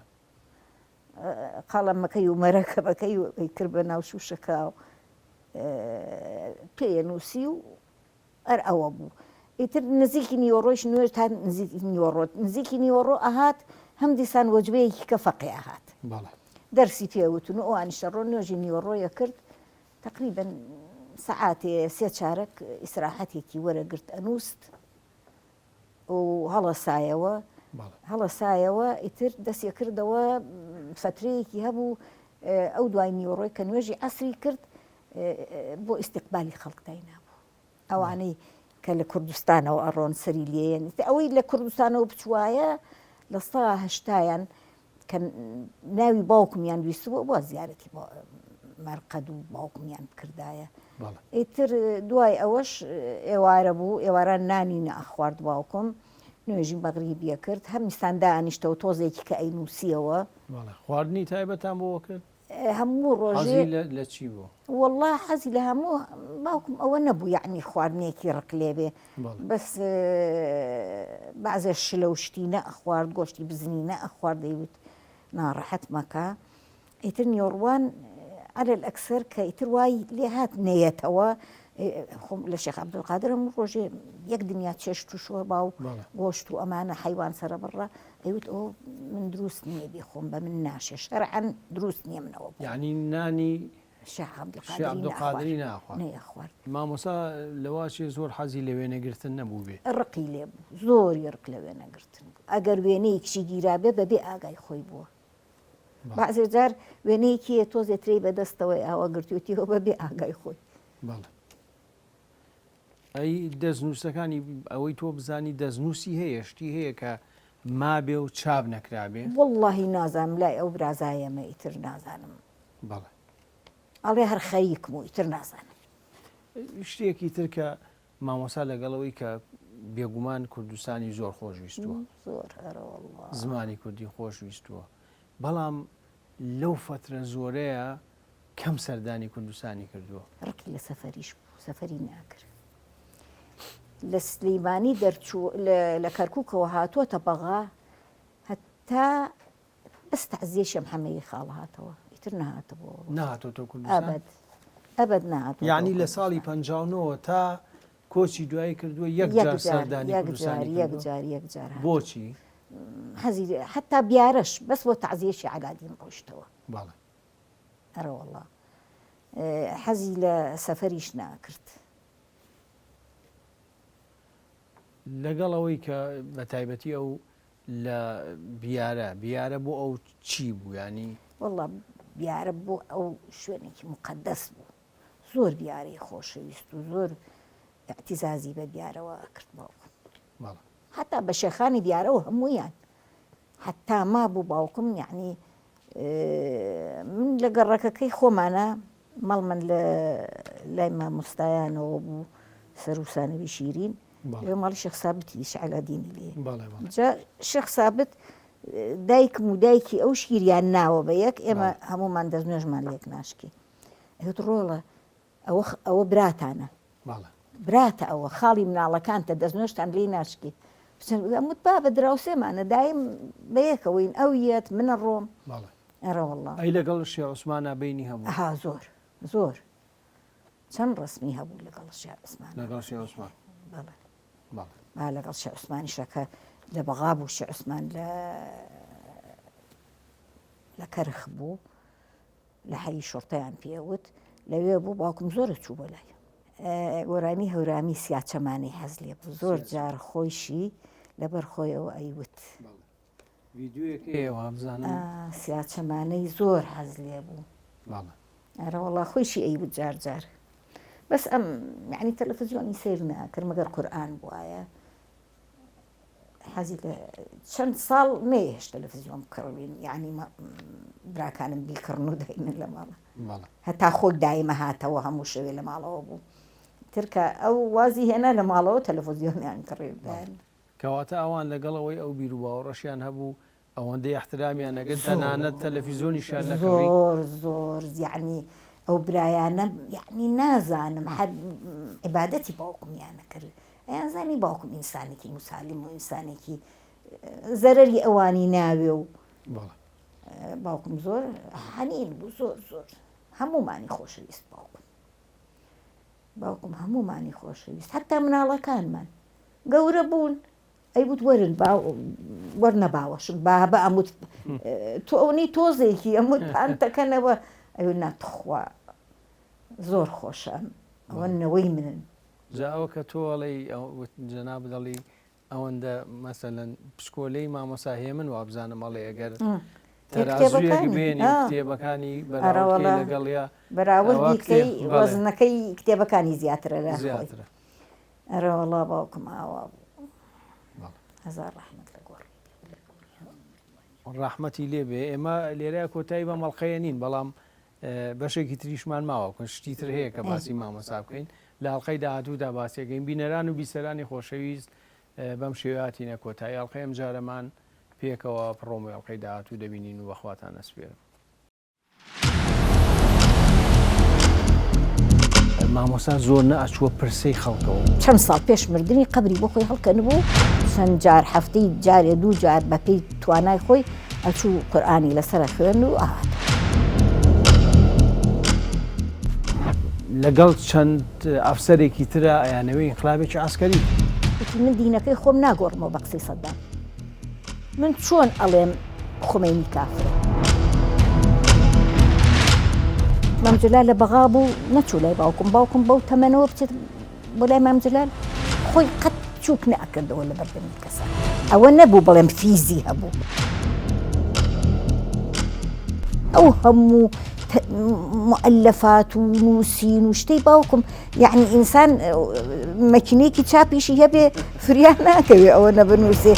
قەڵەمەکەی و مەرەکەبەکەی و کرد بە ناو شوشەکە و پێ نووسی و هەر ئەوە بوو ئیتر نزیکی نیوەڕۆیش نوێژ تا نزیکی نیوەڕۆ نزیکی نیوەڕۆ ئەهات هەم دیسان وەجبەیەکی کە فەقێ ئەهات بەڵێ دەرسی پێ وتن و ئەوانیش ڕۆ نوێژی نیوەڕۆیە کرد تقریبا سەعاتێ سێ چارەک ئیسراحەتێکی وەرەگرت ئەنووست و هەڵەسایەوە هەڵەسایەوە ئیتر دەستی کردەوە فترەیەکی هەبوو ئەو دوای نیوەڕۆی کە نوێژی عەسری کرد بۆ ئیستیقبالی خەڵک داینابوو ئەوانەی کە لە کوردستانەوە ئەڕۆن سەری لێیەن ئەوەی لە کوردستانەوە بچوایە لە سا هەشتایان کە ناوی باوکمیان ویستبوو بۆ زیارەتی مەرقەد و باوکمیان بکردایە ئیتر دوای ئەوەش ئێوارە بوو ئێواران نانی نەئەخوارد باوکم نوێژی مەغریبیە کرد هەمیسان دانیشتەوە تۆزێکی کە ئەینووسیەوە خواردنی تایبەتان بۆ کرد هەموو ڕۆژێ حەزی لە چی بوو؟ وەڵا حەزی لە هەموو باوکم ئەوە نەبوو یەعنی خواردنێکی ڕق لێ بێ بەس بەعزێ شلە و شتی نەئەخوارد گۆشتی بزنی نەئەخوارد دەیوت ناڕەحەت مەکە ئیتر نیۆڕوان عەلە ئەکسەر کە ئیتر وای لێ هات نەیەتەوە خۆم لە شێخ عەبدولقادر هەموو ڕۆژێ یەک دنیا چێشت و شۆربا و گۆشت و ئەمانە حەیوان سەرەبڕە ئەیوت ئەوە من دروست نییە بیخۆم بە من ناشێ شەرعەن دروست نییە من ئەوە بخۆم. یانی نانی شێخ شێخ عەبدولقادری عەبدولقادری ناخوارد. نەیەخوارد. مامۆستا لەواچێ زۆر حەزی لە وێنەگرتن نەبووبێ. ڕقی لێ بوو، زۆری ڕق لە وێنەگرتن بوو. ئەگەر وێنەیەکیشی گیرابێ بەبێ ئاگای خۆی بووە. بەعزێ جار وێنەیەکی هەیە تۆزێ ترێی بەدەستەوەی ئاوا گرتوویەتیەوە بەبێ ئاگای خۆی. بەڵێ. ئەی دەستنووسەکانی ئەوەی تۆ بزانی دەستنووسی هەیە شتی هەیە کە مابێ و چاپ نەکرابێ؟ وەڵڵاهی نازانم لای ئەو برازایەمە ئیتر نازانم. بەڵێ. ئەڵێ هەر خەریکم و ئیتر نازانم. شتێکی تر کە مامۆستا لەگەڵ ئەوەی کە بێگومان کوردستانی زۆر خۆش ویستووە. زۆر ئەرەوەڵڵا. زمانی کوردی خۆش ویستووە بەڵام لەو فەترە زۆرەیە کەم سەردانی کوردستانی کردووە. ڕقی لە سەفەریش بوو، سەفەری ناکرد. لە سلیمانی دەرچوو، لە کەرکووکەوە هاتووەتە بەغا، هەتا بەس تەعزیەی شێخ محەممەدی خاڵ هاتەوە، ئیتر نەهاتبووەوە. نەهاتۆتەوە کوردستان؟ ئەبەد، ئەبەد نەهاتووەتەوە یانی لە ساڵی 59 ەوە تا کۆچی دوایی کردووە یەک جار سەردانی کوردستانی کردووە؟ یەک جار، یەک جار هاتووە. بۆچی؟ حەزی، حەتا بیارەش بەس بۆ تەعزیەی شێخ عەلادین ڕۆیشتەوە. بەڵێ. ئەرەوەڵا حەزی لە سەفەریش ناکرد. لەگەڵ ئەوەی کە بە تایبەتی ئەو لە بیارە بیارە بۆ ئەو چی بوو ینی؟ وەڵا بیارە بۆ ئەو شوێنێکی مقدس بوو زۆر بیارەی خۆشەویست و زۆر اعتزازی بە بیارەوە ئەکرد باوکم حتا بە شێخانی بیارەوە هەموویان حتا مابوو باوکم یعنی من لە گەڕەکەکەی خۆمانە ماڵمان لە لای مامۆستایانەوە بوو سەروسانەوی شیرین لە ماڵی شێخ سابتی شعلادینی لێ جا شێخ سابت دایکم و دایکی ئەو شیریان ناوە بە یەک ئێمە هەمومان دەست نوێژمان لێک ناشکی ئەوت ڕۆڵە ئەوە ئەوە براتانە براتە ئەوە خاڵی مناڵەکانتە دەست نوێژتان لێی ناشکی بچن وت بابە دراوسێمانە دایم بەیەکەوەین ئەو یەت منە ڕۆم ئەرە واللە ئەی لەگەڵ شێ عوسمانە بینی هەبوو ها زۆر زۆر چەند ڕسمی هەبوو لەگەڵ شێ عوسمان لەگەڵ شێ عوسمان بەڵێ با لەگەڵ شێ عوسمانیشەکە لە بەغا بوو شێ عوسمان لە لە کەرخ بوو. لە حەی شوڕتەیان پێ وت لەوێ بوو باوکم زۆر چوو بۆ لای. گۆرانی هەورامی سیاچەمانەی حەز لێ بوو زۆر جار خۆیشی لەبەر خۆیەوە ئەیوت. سیاچەمانەی زۆر حەز لێ بوو. ئەرەوەڵا خۆیشی ئەیوت جار جار. بەس ئەم یعنی تەلەفزیۆنی سەیر ناکرد مەگەر قورئان بوایە. حەزی لە چەند ساڵ نەیهێشت تەلەفزیۆن بکڕین یعنی براکانم بیکڕن و داینن لە ماڵە هەتا خۆی دایمە هاتەوە هەموو شەوێ لە ماڵەوە بوو ترکە ئەو وازی هێنا لە ماڵەوە تەلەفزیۆنیان کڕی کەواتە ئەوان لەگەڵ ئەوەی ئەو بیر و باوەڕەشیان هەبوو ئەوەندەی ئیحترامیان ئەگرت تەنانەت تەلەفیزۆنیشیان نەکڕی. زۆر زۆر یەعنی ئەو برایانە یەعنی نازانم هەر عیبادەتی باوکمیان ئەکرد ئەیانزانی باوکم ئینسانێکی موسالم و ئینسانێکی زەرەری ئەوانی ناوێ و باوکم زۆر حەنین بوو زۆر زۆر هەموومانی خۆشەویست باوکم باوکم هەموومانی خۆشەویست حتا مناڵەکانمان گەورە بوون ئەیوت وەرن با وەرنە باوەشم بابە ئەموت تۆ ئەونی تۆزێکی ئەموت پانتەکەنەوە ئەوی نا تخوا زۆر خۆشە ئەوە نەوەی منن. جا ئەوە کە تۆ ئەڵێی جەنابت ئەڵێی ئەوەندە مەسەلەن پشکۆلەی مامۆسا هێمن وابزانم ئەڵێ ئەگەر تەرازوویەک بێنی کتێبەکانی بەراوردکەی لەگەڵیا بەراوردی کەی وەزنەکەی کتێبەکانی زیاترە لە خۆی. ئەرەوەڵا باوکم ئاوا بوو هەزار ڕەحمەت لە گۆڕی ڕەحمەتی لێ بێ ئێمە لێرە کۆتایی بە مەڵقەیە نین بەڵام بەشێکی تریشمان ماوە کون شتی تر هەیە کە باسی مامۆسا بکەین لە ئەڵلقەی داهاتوودا باسیەکەین بینەران و بیسەرانی خۆشەویست بەم شێواتینە کۆتایی ئەڵلقەی ئەم جارەمان پێکەوە پڕۆمۆی ئەڵلقەی داهاتوو دەبینین و بەخواتان ئەسپێرم. مامۆستا زۆر نەئەچووە پرسەی خەڵکەوە. چەند ساڵ پێش مردنی قەبری بۆ خۆی هەڵکەنبوو، چەند جار هەفتەی جارێ دوو جار بە پێی توانای خۆی ئەچوو قورئانی لەسەر ئەخوێند و ئەهاتەوە. لەگەڵ چەند ئەفسەرێکی ترا ئەیانەوێ ئینقلابێکی عەسکەری بکەن. وتی من دینەکەی خۆم ناگۆڕمەوە بە قسەی سەدام. من چۆن ئەڵێم خومەینی کافرە؟ مام جەلال لە بەغا بوو نەچوو لای باوکم باوکم بەو تەمەنەوە بچێت بۆ لای مام جەلال خۆی قەت چووک نەئەکردەوە لە بەردەمی کەسە ئەوە نەبوو بڵێم فیزی هەبوو ئەو هەموو مؤلفات و نووسین و شتەی باوکم یەعنی ئینسان مەکینەیەکی چاپیشی هەبێ فریا ناکەوێ ئەوە نەبنووسێ.